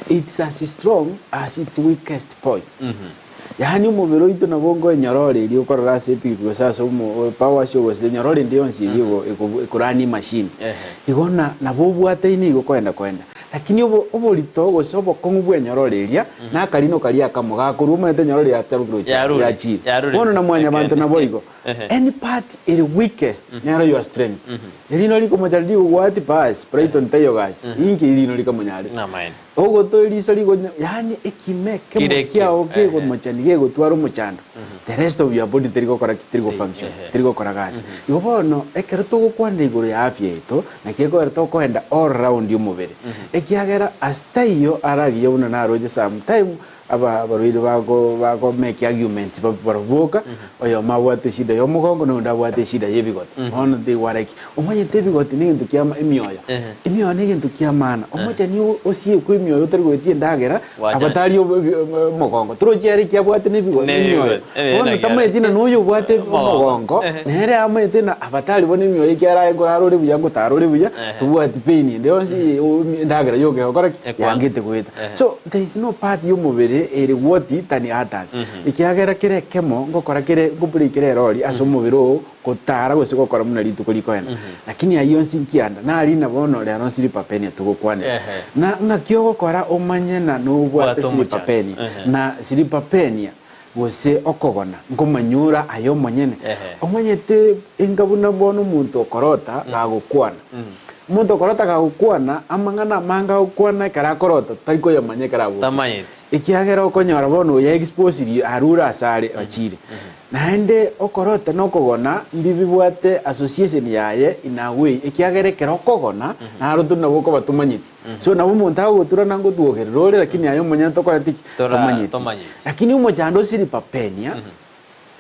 It's as strong as its weakest point. Yaani omobere oito nabo ongo enyororo eria okorora ase epikipiki gose ase omo power show gose enyororo ende yonsi eria ego ego ekorani emachine. Igo na nabo obwataine igo koenda koenda. Lakini obo oborito gose obokong'u bw'enyororo eria, na akarino karia akamo gakorwa omanyete enyororo yatarokire gochia Yarure, yachire. yarure. Bono na mwanyabanto Ekeene. naboigo. Any part ere weakest nero your strength. Erino rikomocha rigogwati bas, Brighton taiyo gasi. Inki erino rikamonyarete? Namaene. Ogotoa eriso rigonya, yaani ekima ekemo Kire ekio, kiao ehe. kegomochani gegotwara omochando, the rest of your body teri gokora ki? Teri gofunction, teri gokora gasi. Igo bono, ekero togokwanera igoro ya afya yaito, naki ekogera tokoenda all round omobere, ekiagera ase taiyo aragiya buna naroche sometime aba abarwaire bago bago make arguments ba barobwoka, oyomo abwate eshida ya omogongo na oyonde abwate eshida ya ebigoti. Bono tigwara ki? Omanyete ebigoti na egento kia emioyo. Emioyo na egento kia maana. Omocheni o- osiekwe emioyo otari goetia endagera, Gwacha. abatari obo- ebi- omogongo. Torochi ere eki abwate na ebigo- Ne emioyo. ebigo- eh, Bono naki tamanyeti are. ng'a noyo obwate Omogongo. omogongo, nere amanyete ng'a abatari bono emioyo ekiagera aye nkorara ore buya ngotara ore buya, tobwati pain ende yonsi o- endagera yoka egokora ki? Ekwanga. Yangete goeta. So, there is no part ya omobere ere worthy than others. Ekiagera kera ekemo ngokora kere ngobreak kere erori ase omobere oo gotara gose gokora buna rituko rikoenda. Lakini ayio onsi nkianda, narina bono rero nsiripapenia togokwanera. Na ng'aki ogokora omanye na nobwate Bwate omochando. siripapenia. Na siripapenia gose okogona nkomanyora aye omonyene. Omanyete enga buna bono omonto okorota gagokwana. Omonto okorota gagokwana, amang'ana amange agokwana ekero akorota tari koyamanya ekero abokire. Tamanyeti. Ekiagera okonyora bono oyo exposirie arure asare achire. Naende okorota na okogona mbibibwate association yaye in a way, ekiagera ekero okogona naro tore nabo okoba tomanyeti. So nabo omonto agogoturana ngotwogerera ore lakini aye omonyene tokoreti ki? Tora Tomanyeti. tomanyeti. Lakini omochando o sleep apnea,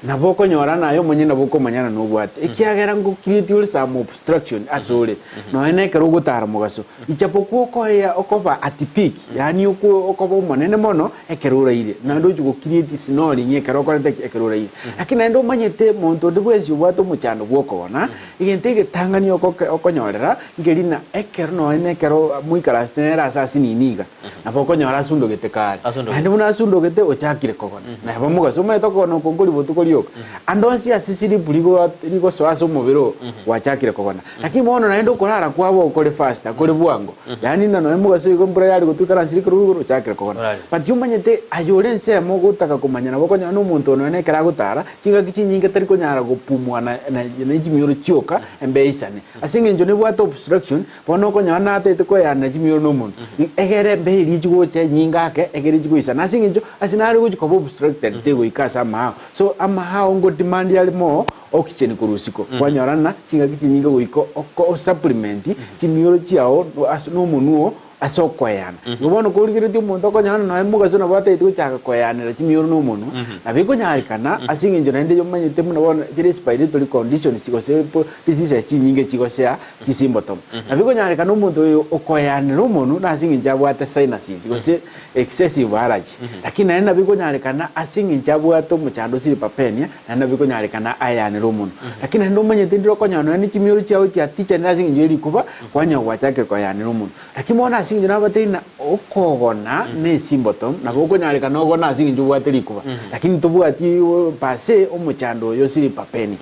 Nabo okonyora naye omonyene nabo okomanyana nobwate, ekiagera ngo create ore some obstruction ase ore, nonya na ekero ogotara mogaso. Ichapokuwa okoea okoba at peak, yaani okwo okoba omonene mono ekero oraire, naende ochia go create snoring ekero okorete ki? Ekero oraire. Lakini naende omanyete monto onde bwensi obwate omochando bwa okogona, egento egetang'ani okoke okonyorera, nkeri ng'a ekero nonya na ekero moikaransete nere ase asinini iga, Nabo okonyora asundogete kare, naende buna asundogete ochakire kogona. Nabo mogaso omanyete okogona oko nkori botuko rioka. Ande onsi ase sleep rigo rigosoa ase omobere oo, gwachakire kogona. Lakini bono naende okorara kwabo kore faster, kore bwango. Yaani ng'a nonya mogaso igo embura yare gotwa ikaranse rikoro igoro ochakire kogona. But omanyete aye ore ensemo ogotaka komanya nabo okonyora na omonto oyo nonya ekero agotara, chingaki chinyinge tari konyara gopumua na na na chimioro chioka embe eisane. Ase eng'encho nebwate obstruction, Bono okonyora natete koeanera chimioro nomonto, egere embeyo eria chigocha enyinge ake, egere chigoisana. Ase eng'encho ase nare gochia koba obstructed tegoika ase amahao. So amahao ngo demand are more oxygen korwa isiko. Kwanyora ng'a chingaki chinyinge goika oko osupplement chimioro chiao ase nomonwe oo ase okoeana. Igo bono korigeretie omonto okonyora ng'a nonya mogaso nabo atagete gochaka koeanera chimioro nomonwe, nabo ekonyarekana ase eng'encho naende omanyete buna bono chire respiratory conditions gose diseases chinyinge chigosea chisimbotomo. Nabo ekonyarekana omonto oyo okoeanera omonwe nase eng'encho abwate sinuses gose excessive allergy. Lakini naende nabo ekonyarekana ase eng'encho abwate omochando o sleep apnea, naende nabo ekonyarekana aeanere omonwe. Lakini naende omanyete ndire okonyora nonya ne chimioro chiao chiatichanire ase eng'encho ye rikuba, kwanyora gwachakire koeanera omonwe. Lakini bono ase eng'encho nabatebi ng'a okogona ne esimbotomo, nabo okonyarekana ogone ase eng'encho obwate rikuba, lakini tobwati per se omochando oyo o sleep apnea.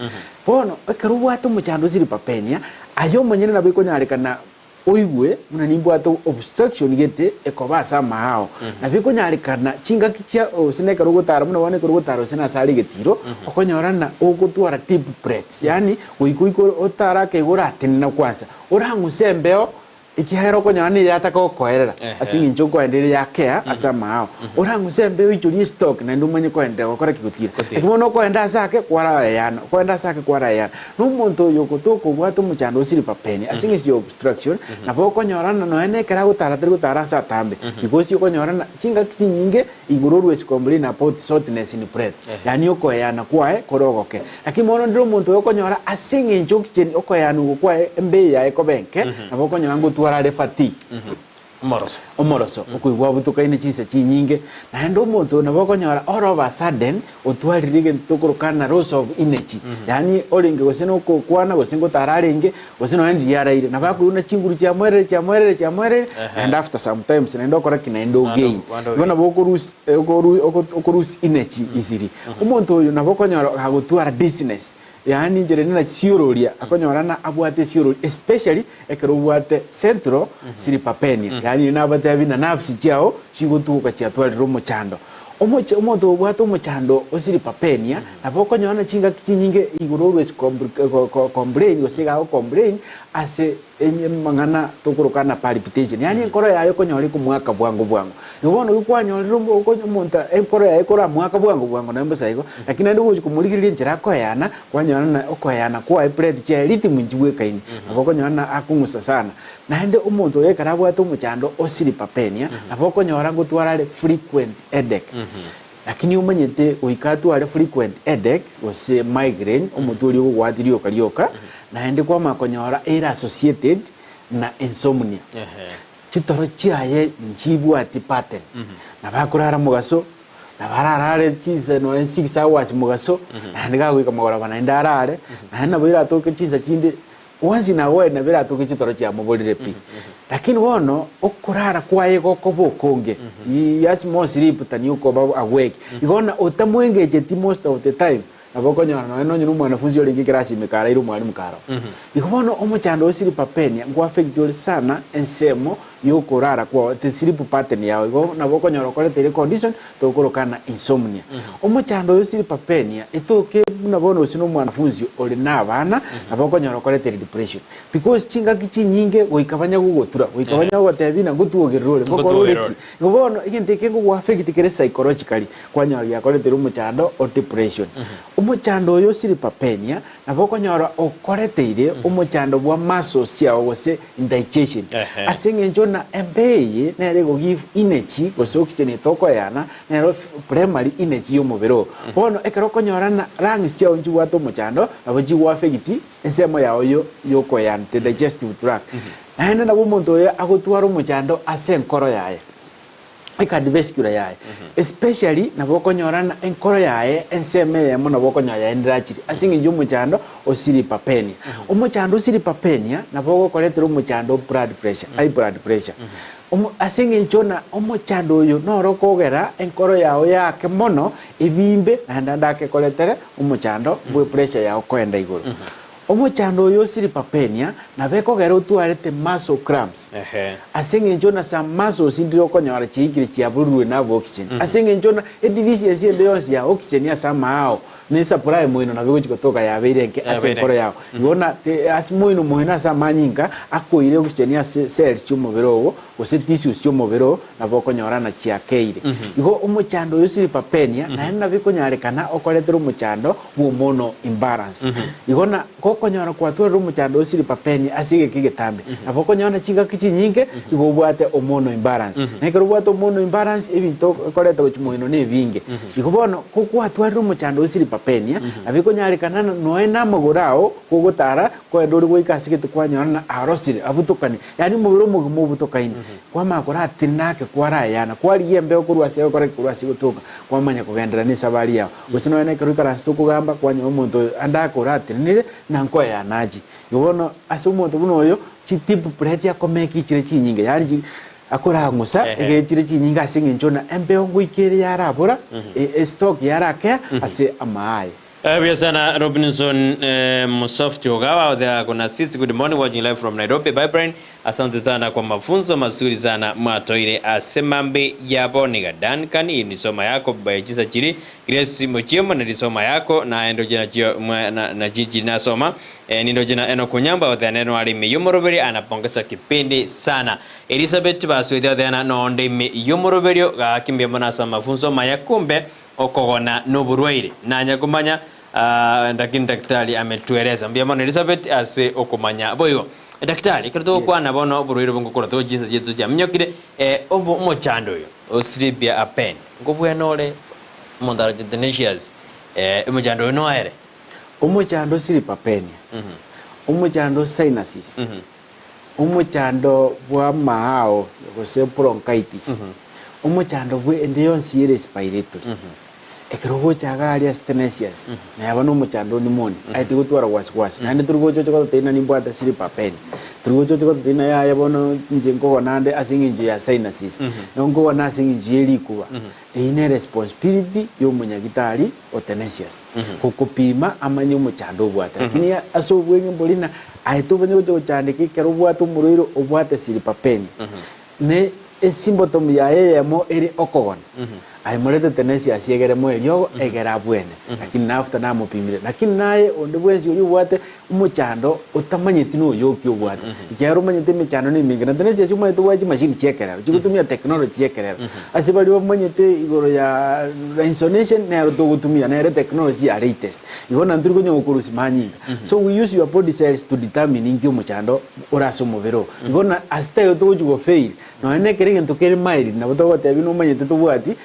Bono ekero obwate omochando o sleep apnea, aye omonyene nabo ekonyarekana oigwe buna nimbwate obstruction gete ekoba ase amaao. Nabo ekonyarekana chingaki chia gose na ekero ogotara buna bono ekero ogotara gose nase are egetiro, okonyora ng'a ogotwara deep breaths yaani goika oike otare ake igo oratenena kwanza, orang'use embeo Ekiagera okonyora nigo yataka gokoerera, ase engencho okoendereria yakea ase amaao. Orang'use embe oichorie estock naende omanye koendereria gokora ki? Gotira. Lakini bono okoenda ase ake kwarayana, okoenda ase ake kwarayana. Na omonto oyo ogotoka obwate omochando o sleep apnea ase engencho ya obstruction, nabo okonyora ng'a nonya na ekero agotara tari gotara ase atambe, because okonyora ng'a chingaki chinyinge igoro orwesi complain about shortness in breath, yaani okoeyana kwaye kore ogoke. Lakini bono ndire omonto oyo okonyora ase eng'encho oxygen okoeanwa oko kwaye embeo yaye ekoba enke, nabo okonyora ngotwara are fatigue. Omoroso. Omoroso, okoigwa abutokaine chinsa chinyinge. Naende omonto oyo nabo okonyora all of a sudden otwarire egento tokoroka ng'a loss of energy. Yaani orenge gose na okokwana gose ngotara arenge, gose nonya ndiria araire. Nabo akoigwa buna chinguru chiamoerire chiamoerire chiamoerire, naende after sometimes naende okora ki? Naende ogain. Igo nabo okorusia okorusia energy easily. Omonto oyo nabo okonyora agotwara dizziness, yaani inche rende nachi siororia, akonyora ng'a abwate esiorori especially ekero obwate central sleep apnea, yaani riria nabatebi ng'a nerves chiago chigotuboka chiatwarire omochando. Omoch omonto obwate omochando o sleep apnea, nabo okonyora ng'a chingaki chinyinge igoro orwe complain gose iga agocomplain ase amang'ana tokoroka ng'a palpitation, yaani enkoro yaye okonyora ekomwaka bwango bwango. Igo bono igo kwanyorire omo omonto enkoro yaye ekoramwaka bwango bwango naende bosa igo, lakini naende ogochi komorigereria enchera akoeyana, kwanyora ng'a okoeyana kwaye plate chiaye rhythm nchibwekaini, nabo okonyora ng'a akong'usa sana. Naende omonto oyo ekero abwate omochando o sleep apnea, nabo okonyora ngotwara are frequent headache. Lakini omanyete goika atware frequent headache gose migraine, omotwe oria ogogoatia rioka rioka, naende kwamanya konyora ere associated na insomnia. Chitoro chiaye nchibwati pattern. Nabo akorara mogaso, nabo ararare chinsa nonya six hours mogaso, naende gagoika mogoroba naende arare, naende nabo eratoke chinsa chinde Once in a while nabo eratoke chitoro chiamoborire pi. Lakini bono okorara kwaye gokoba okonge, he has more sleep than okoba awake. Igo bono otamoengageti most of the time, nabo okonyora nonya nonye na omwanafunzi orenge ekerasi ime karaire omwalimu kare oo. Igo bono omochando o sleep apnea nko affect ore sana ensemo ya okorara kwao, the sleep pattern yao. Igo nabo okonyora okoreteire econdition tokorokana insomnia. Omochando oyo sleep apnea etoke buna bono gose na omwanafunzi ore na abana nabo okonyora okoretere depression because chingaki chinyinge goika banya gogotura goika banya gogotebia ng'a ngotuogerere ore ngokora ore ki. Igo bono egento eke ngogo affect kere psychologically kwanyora giakoretere omochando o depression. Omochando oyo sleep apnea nabo okonyora okoreteire omochando bwa muscles chiago gose indigestion ase eng'encho. ng'a embeo eye nere ego give energy gose oxygen eye tokoeana nero primary energy y'omobere oo. Bono ekero okonyora ng'a lungs chiao nchibwate omochando nabo chigo affect ensemo yao yo yokoeana the digestive tract. Naende nabo omonto oyo agotwara omochando ase enkoro yaye. Ecardiovascular yaye especially nabo okonyora ng'a enkoro yaye ensemo eyemo nabo okonyora yaendire achiri ase eng'encho y'omochando o sleep apnea. Omochando o sleep apnea nabo ogokoretera omochando o blood pressure, high blood pressure. Omo ase eng'encho ng'a omochando oyo noro okogera enkoro yago yaake mono ebimbe naende ande akekoretere omochando bwe pressure yago koenda igoro. Omochando oyo o sleep apnea nabo ekogera otwarete muscle cramps ase eng'encho na some muscles ndire okonyora chiaikire chiaburirwe nerve oxygen ase eng'encho na edeficiency ende yonsi ya oxygen ase amaao na esupply moino nabo egochi gotoka yabeire enke ase enkoro yao. Igo na ase moino moino ase amanyinga akoire oxygen ase cells chiomobere ogo gose tissues chiomobere oo nabo okonyora na chiakeire. Igo omochando oyo sleep apnea naende nabo ekonyarekana okoretera omochando bw'omono imbalance. Igo na gokonyora kwatwarire omochando o sleep apnea ase egeka egetambe, nabo okonyora na chingaki chinyinge igo obwate omono imbalance. Na ekero obwate omono imbalance ebinto okoreta gochia moino na ebinge. Igo bono kokwatwarire omochando o sleep apnea, nabo ekonyarekana ng'a noe na amagoro ao kogotara kogenda ore goika ase gete kwanyora ng'a arosire abutokani, yaani omobere omogima obutokaine. Kwamanya koratenena ake kwarayana, kwarigia embeo korwa ase egokora ki korwa ase egotoka, kwamanya kogenderera na esabari yao. Gose nonya nekero oikaransete okogamba, kwanyora omonto oyo ande ake oratenenire, na nkoeyana achie. Igo bono ase omonto buna oyo, chitip breath akomeka echire chinyinge, yaani chi akorang'usa egere chire chinyinge ase eng'encho buna embeo ngoika ere yarabora, estock yarakea ase amaaye. Buya sana Robinson Musoft Ogawa there kuna sisi good morning watching live from Nairobi bye Brian asante sana kwa mafunzo mazuri sana mwatoire ase mambi ya boniga Duncan hii ni soma yako by chinsa chiri Grace Mochiemo na risoma yako naye ndoche nachio mwa na na chichi nasoma eh, nindoche na Enock Onyambo otheana eno are ime yomoroberi anapongeza kipindi sana Elizabeth Basweti otheana nonde ime yomoroberio gaki mbuya mono ase amafunzo maya kumbe Okogona noborwaire, nanya komanya, lakini daktari ametueleza. Mbuya mono Elizabeth ase okomanya boigo. Daktari, ekero togokwana bono oborwaire obo ngokora togo chinsa chiaito chiaminyokire, obo omochando oyo o sleep apnea, nkobwena ore omonto aroche tenacious, omochando oyo noere? Omochando o sleep apnea, omochando o sinuses, omochando bw'amaao gose bronchitis, omochando bwe ende yonsi ye respiratory. Ekero ogocha iga aria ase tenacious, neba na omochando o pneumonia, aye tigotwara wasi wasi. Naende tori gocha oche gototebia ng'a nimbwate sleep apnea, tori gocha oche gototebia ng'a yaya bono inche nkogona ande ase eng'encho ya sinuses, nkogona ase eng'encho ye rikuba. Eyio ne responsibility ya omonyagitari o tenacious, gokopima amanye omochando obwate. Lakini ase obweng'e mbori ng'a aye tobanye gocha gochandeka ekero obwate omorwaire obwate sleep apnea, ne esymptom yaye eyemo ere okogona, aye morete tenacious egere moe eriogo egere abwene. Lakini na after namopimire. Lakini naye onde bwensi oria obwate omochando otamanyeti noyoki obwate, ekiagera omanyete emechando nemenge, na tenacious omanyete obwate chimashini chi'ekerero, chigotumia technology chi'ekerero. Ase baria bamanyete igoro ya insonation nero togotumia, nere technology ya latest. Igo na ntori konya gokorusia manyinga. So we use your body cells to determine inki omochando ore ase omobere oo. Igo na ase taiyo togochi go fail, nonya na ekero egento kere mild nabo togotebia nomanyete tobwati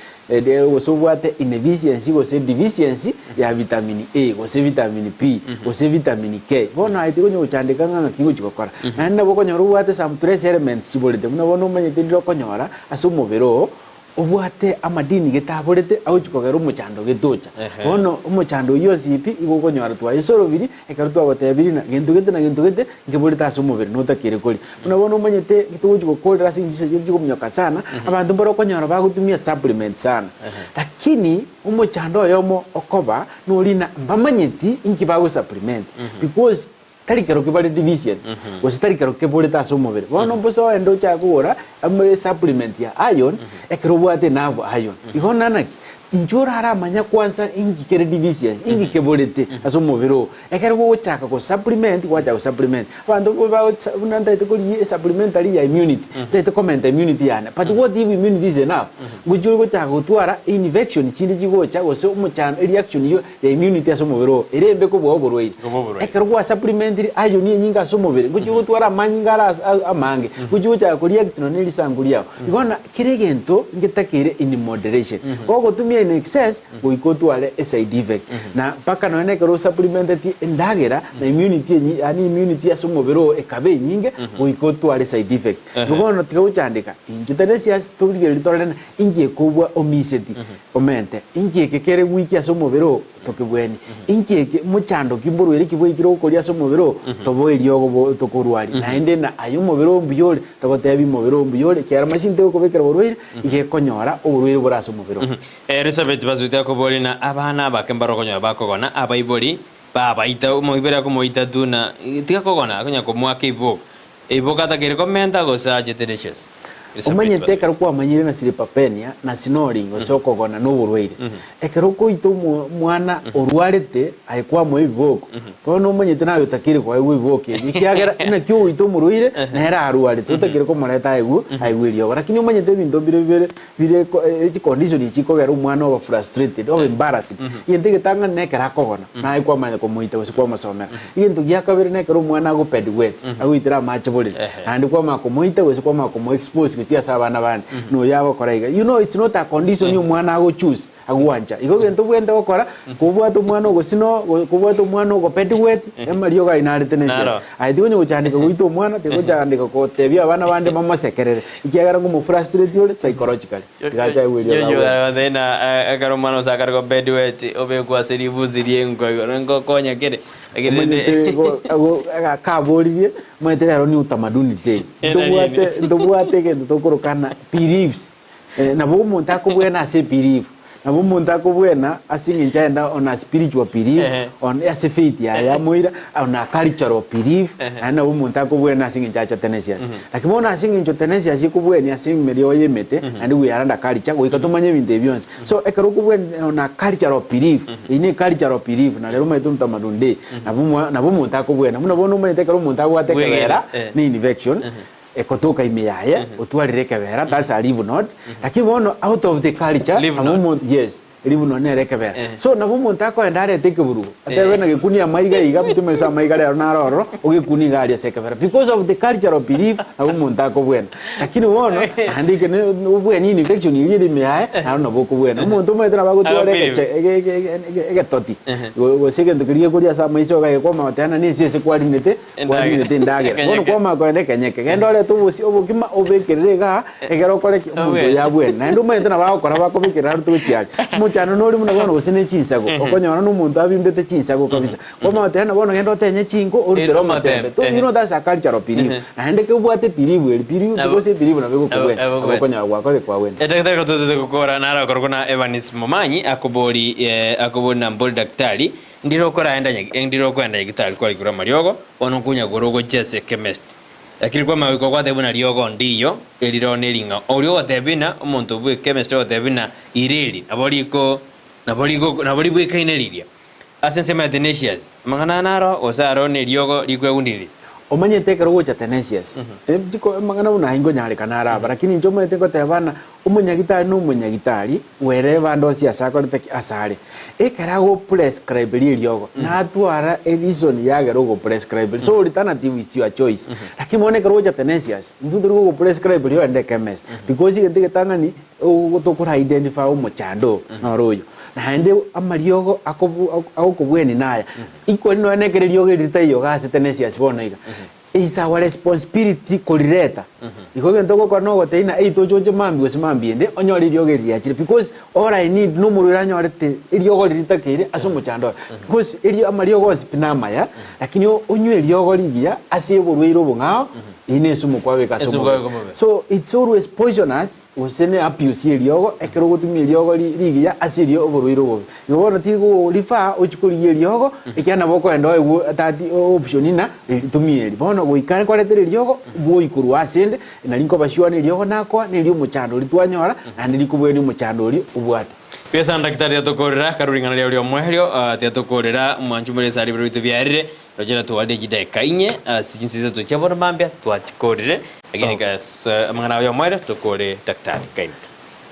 gose obwate inefficiency gose deficiency ya vitamin A gose vitamin P gose vitamin K. Bono aye tigonya gochandeka ng'a ng'aki ngochi gokora. Naende nabo okonyora obwate some trace elements chiborete buna bono omanyete ndire okonyora ase omobere oo obwate amadini gete aborete agochi kogera omochando gete ocha. Bono omochando oyio onsi pi igo okonyora twayesorobiri ekero twagotebirie ng'a gento gete na gento gete nkeborete ase omobere notakeire koria. Buna bono omanyete togochi gokorera ase chinsa chiaito chikominyoka sana, abanto mbare okonyora bagotumia supplements sana. Lakini omochando oyomo okoba nori ng'a mbamanyeti inki bago supplement because tari kero kebare deficient gose tari kero keborete ase omobere. Bono mbosa oende ochake kogora amo esupplement ya iron ekero obwate enough iron. Igo nana ki? Inchuo oraramanya kwansa inki kere deficiency, inki keborete ase omobere oo. Ekero gogochaka go supplement, gwachaka go supplement. Abanto bo bagocha buna ntaete korigia esupplementary ya immunity, ntaete komenta immunity yane, but what if immunity is enough? Ngochia ore gochaka gotwara infection chinde chigocha gose omochando ereaction yo ya immunity ase omobere oo ere embe kobua oborwaire. Kobua oborwaire. Ekero gwa supplementiri iron enyinge ase omobere, ngochia gotwara amanyinga are ase amange, ngochia gochaka ko react nonye ne risanku riao. Igo bono Kera egento ngetakeire in moderation. Gogotumia in excess goika otware e side effect. Na mpaka nonya nekero osupplementeti endagera na immunity enyi yaani immunity ase omobere oo ekaba enyinge goika otware side effect. Igo bono tiga gochandeka intwe tenesias torigereria torore ng'a inki ekobua omiseti omente, inki eke kere weak ase omobere oo tokebweni, inki eke mochando ki mborwaire ki bwaikire gokoria ase omobere oo toboe eriogo bo tokorwaria. Naende na aye omobere oo mbuya ore Togoteebia omobere oo mbuya ore, ekiagera machine tegokobekera oborwaire, iga ekonyora oborwaire bore ase omobere oo. Elisabeti basuete akoboria na abana abake mbare okonyora bakogona, abaibori babaita, omoibori akomoita tu na tiga kogona, akonya komoaka ebiboka. Ebiboka atakeire komenta gose ache delicious. Elisabeti Omanyete basuete. ekero kwamanyire na sleep-apnea na snoring gose okogona noborwaire. Ekero okoita omwana orwarete aye kwamoa ebiboko, bono omanyete naye otakeire koegwa ebiboko ebi, ekiagera naki ogoita omorwaire nere arwarete, otakeire komoreta aegwe aegwe eriogo. Lakini omanyete ebinto mbire bibere bire ko chicondition echi chikogera omwana oba frustrated, oba embarrassed. Egento egetang'ani nekero akogona, naye kwamanya komoita gose kwamosomera. Egento gia kabere nekero omwana ago bed wet, agoitera amache borere, naende kwamanya komoita gose kwamanya komo expose gochia ase abana bande, noyo agokora iga. You know it's not a condition omwana ago choose, agwancha. Igo egento obwenerete gokora, kobwate omwana ogosino, kobwate omwana ogo bed wet, amariogo ayio narete na esese. Naro. Aye tigonya gochandeka goita omwana, tigochandeka gotebia abana bande bamosekerere, ekiagera ngomo frustrate ore psychologically. Tiga ache aigwe eriogi Joshua agwe. agateena ekero omwana ose akare go bed wet obekwe ase ribusi ri'enko igoro ngokonya kere. Lakini rende Omanyete go- go- aga- kaboririe, omanyete rero ni utamaduni day. Ntobwate ntobwate egento tokorokana beliefs. Eh, nabo omonto akobwena ase ebelief, nabo omonto akobwena ase eng'encho aenda on a spiritual belief, on ase faith yaye yamoira, on a cultural belief, naende nabo omonto akobwena ase eng'encho acha tenesias. Lakini bono ase eng'encho tenesias ekobwenia ase emeriogo y'emete, naende we are under culture, goika tomanye ebinto ebi bionsi. So ekero okobwenia on a cultural belief, eyio ne cultural belief, na rero omanyete omutamaduni day, nabo mwa nabo omonto akobwena. Buna bono omanyete ekero omonto abwate Bwegene, ekebera, eh. ne infection, ekotoka ime yaye, otwarire ekebera, that's a lymph node, lakini bono out of the culture, Lymph nabo node. omonto yes. Ribu nonya nere ekebera. So nabo omonto akoenda arete ekeburugo, atebe na gekuni amaiga iga, motime ase amaiga rero naro ororo, ogekuni iga aria ase ekebera. Because of the culture of belief, nabo omonto akobwena. Lakini bono, naende eke ne obweni infection eria ere ime yaye, naro nabo okobwena. Omonto omanyete nabo agotwara Agapirima. egeche ege ege ege egetoti, gose egento keria gekoria ase amaiso iga gekwama goteba ng'a nese ase kwarinete, Kwarinete endagera. Bono kwamanya kogenda ekenyeke, genda orete obosie obokima obekerere igaa, ekero okore ki? Omonto oyo abwene. Naende omanyete nabo agokora bakobekerera arute gochia aria. Omochando nore buna bono gose ne chinsago, okonyora na omonto abimbete chinsago kabisa. Kwamanya goteba ng'a bono genda otenye chinko orutere omotembe. To you know that's a cultural belief. Naende kobwate belief eri, belief gose ebelief nabo egokobwenia, nabo okonyora gwakorire kwabwenia. Edaktari gototete gokora naro akorokwa na Evans Momanyi akobori akobori na mbori daktari Ndire okoraenda nyagi ndire okoenda nyagitari kwarikirwe amariogo, bono nkonya-gora ogochia ase chemist. Lakini kwamanya goika ogwatebia buna riogo ndiyo, erire nering'ao. Oria ogotebia buna omonto bwe chemist ogotebia buna ire eri nabo riko nabo rigo nabo ribwekaine riria. Ase ensemo ya tenacious, amang'ana aya naro gose aro neriogo rikwegundiriria. Omanyete ekero ogocha tenacious, chiko amang'ana buna aya nkonyarekana are aba, lakini inche omanyete ngoteba ng'a Omonyagitari na omonyagitari bwerebe ande onsi ase akorete ki? Ase are. Ekero agoprescriberia eriogo, natwara ereason yagera ogoprescriberia. So alternative is your choice. Lakini bono ekero ogocha tenacious, intwe tori gogoprescriberia ogende echemist. Because egento egetang'ani, tokora identify omochando oo, noro oyo. Naende amariogo akobu agokobweni naya. Equally nonya na ekero eriogo eri ritaiyo iga ase tenacious bono iga. Is our responsibility korireta. Igo egento ogokora nogotebia ng'a ei toche oche mambia gose mambia ende onyore eriogo eri riachire because all I need na omorwaire anyorete eriogo riria ritakeire ase omochando oye. Because erio amariogo onsi pi namaya lakini onywe eriogo rigiya ase oborwaire obong'ao eyio ne esumu kwabeka ase Esumu omobere. kwabeka omobere. So it's always poisonous gose ne abuse ya eriogo ekero ogotumia eriogo rigiya ase erio oborwaire obobe. Igo bono tiri refer ochie korigia eriogo ekiagera nabo okoenda oegwe that option ng'a tumia eri. Bono goika nkoretere eriogo bwoi korwa asende nari nkoba sure na eriogo nakoa na erio omochando oria twanyora naende rikobwenia omochando oria obwate. Buya sana daktari tiatokorera karure ring'ana riao ri'omoerio ah, tiatokorera mwanche more esari bire bito biarire rochera twarire chidaeka inye ase chinsa isato chia bono mambia twachikorire lakini oh. amang'ana ao y'omoerio tokore daktari kaini.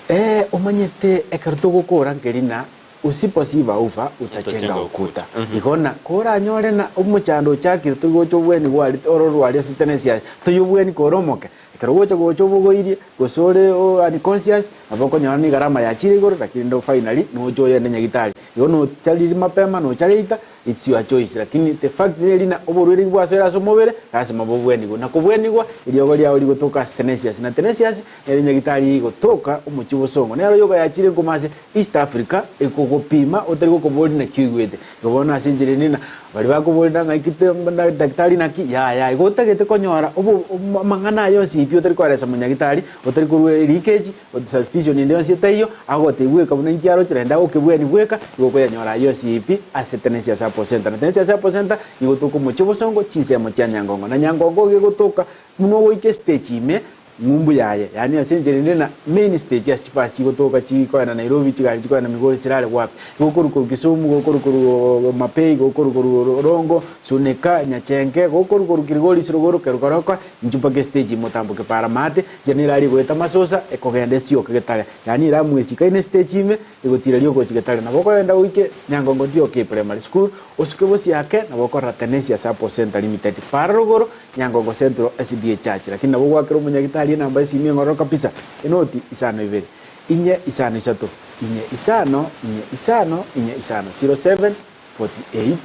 Eh, omanyete ekero togokora nkeri na usiposiva ufa utachenga ukuta. Igo na koranyore na omochando ochakire togocha obweni bwari oro rwari ase tenency aye toyobweni kore omoke Ekero ogocha gocha obogoirie, gose ore unconscious, nabo okonyora na egarama yachire igoro, lakini ndo finally noche oyende nyagitari. Igo nochariri mapema, nochareita, it's your choice. Lakini the fact neri ng'a oborwaire bwasoire ase omobere, lasima bobwenigwe. Na kobwenigwa, eriogo riao rigotoka ase tenacious. Na tenacious, nere nyagitari egotoka omochie bosongo. Nero yoka yachire nkoma ase East Africa, ekogopima otari gokoboria naki oigwete. Igo bono ase enchera ende ng'a baria bakoborera ng'a ekete daktari naki, yaya igo otagete konyora obo amang'ana aya onsi pi otari koeresa monyagitari, otari korwa leakage, suspicion ende yonsi etaiyo, agogotebia bweka buna inki aroche naende agokebweni bweka, igo okoyanyora ayio onsi pi ase Tenesia Sacco Centre. Na Tenesia Sacco Centre nigo toka omochie obosongo chinsemo chia Nyangongo. Na Nyangongo iga egotoka buna ogoika estage ime Ng'umbu yaye, yaani ase enchera ende na main stage ase chibasi chigotoka chikoenda Nairobi, chigari chikoenda Migori chirare gwapi. Gokorwa korwa Kisumu, gokorwa korwa Homabay, gokorwa korwa Rongo, Suneka, Nyachenge, gokorwa korwa Kilgoris rogoro Kerukaroka, inchuo mpaka estage ime otamboke para maate, enchera nere aria egoeta Masosa, ekogenda esioke Getare. Yaani eramu esikaine estage ime, egotira riogochi Getare. Nabo okogenda goike Nyangongo DOK Primary School, osuke bosiake, nabo okorora Tenesia Sacco Centre Limited para rogoro, Nyangongo Central SDA Church, lakini nabo gwakera omonyagitari enamba y'esimi eng'ororo kabisa, enoti isano ibere, inye isano isato, inye isano, inye isano, inye isano, 07 48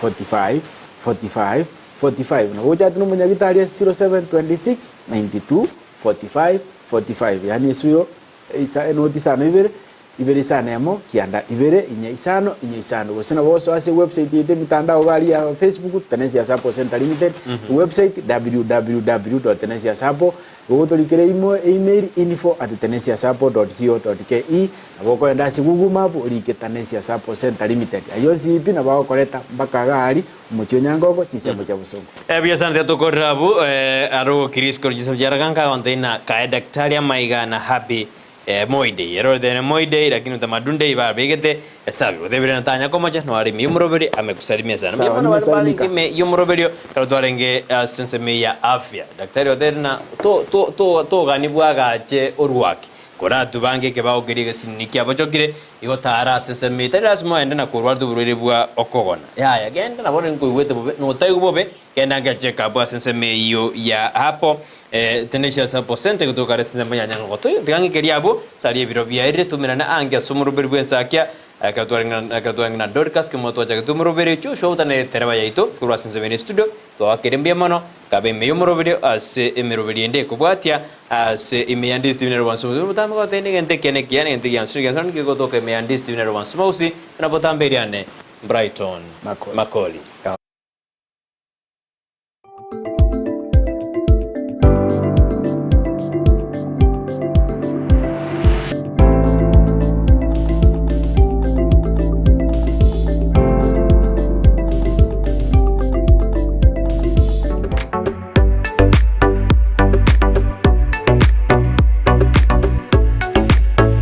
45 45 45. Nabo gochati na omonyagitari ase 07 26 92 45 45, yaani esuyo isa enoti isano ibere, Ibere isano emo, kianda ibere, inye isano, inye isano. Gose nabo osoe ase ewebsite yaito emitandao iga aria ya Facebook, Tenesia Sacco Centre Limited, ewebsite www.tenesiasacco, igo otorikere imo email info@tenesiasacco.co.ke, nabo okoenda ase Google Map orike Tanesia Sacco Centre Limited. Ayio onsi pi nabo agokoreta mpaka iga aria omochie o Nyangogo, chinsemo chia Bosongo. Buya sana tiga tokorere abwo aro Kristo chinsemo chia Raganka agontebia na kae daktari amaiga na happy Moi Day. Ere orete Moi Day lakini Utamaduni Day babegete esabi. Gotebire na tanya komocha no are ime y'omoroberio amekusalimia sana. Sawa, Mbuya mono bare barenge nimesalimika. ime y'omoroberio ekero twarenge ase ensemo eye ya afya. Daktari otebire na to to to togani bwagache orwaki. Koratubange ekebao keria egesinini kiabochokire igo tara ase ensemo eye. Tari lasima oende na korwarete oborwaire bwa okogona. Yaya genda nabo nkoigwete bobe notaigwe bobe Genda ngeche up ase ensemo eyio ya Apo, Tenacious Apple Centre egotoka are ase ensemo ya Nyangogo. Tiga ng'ikerie abwo, saria ebiro biaerire, tumerane ange ase omoroberi bw'ensakia, ekero twarenge ekero twarenge na Dorcas kemo twachagete omoroberi, Joshua otanere tereba yaito korwa ase ensemo ere estudio, twabakeire mbuya mono, kabe ime y'omoroberi ase emeroberi ende ekobwatia ase ime ya Ndisi TV Nairobi Once Botambe goteba negento ekiya nekiya, negento egiansu negiansu naende kegotoka ime ya Ndisi TV Nairobi Once Mouse, na botambe eriane Brighton Makoli.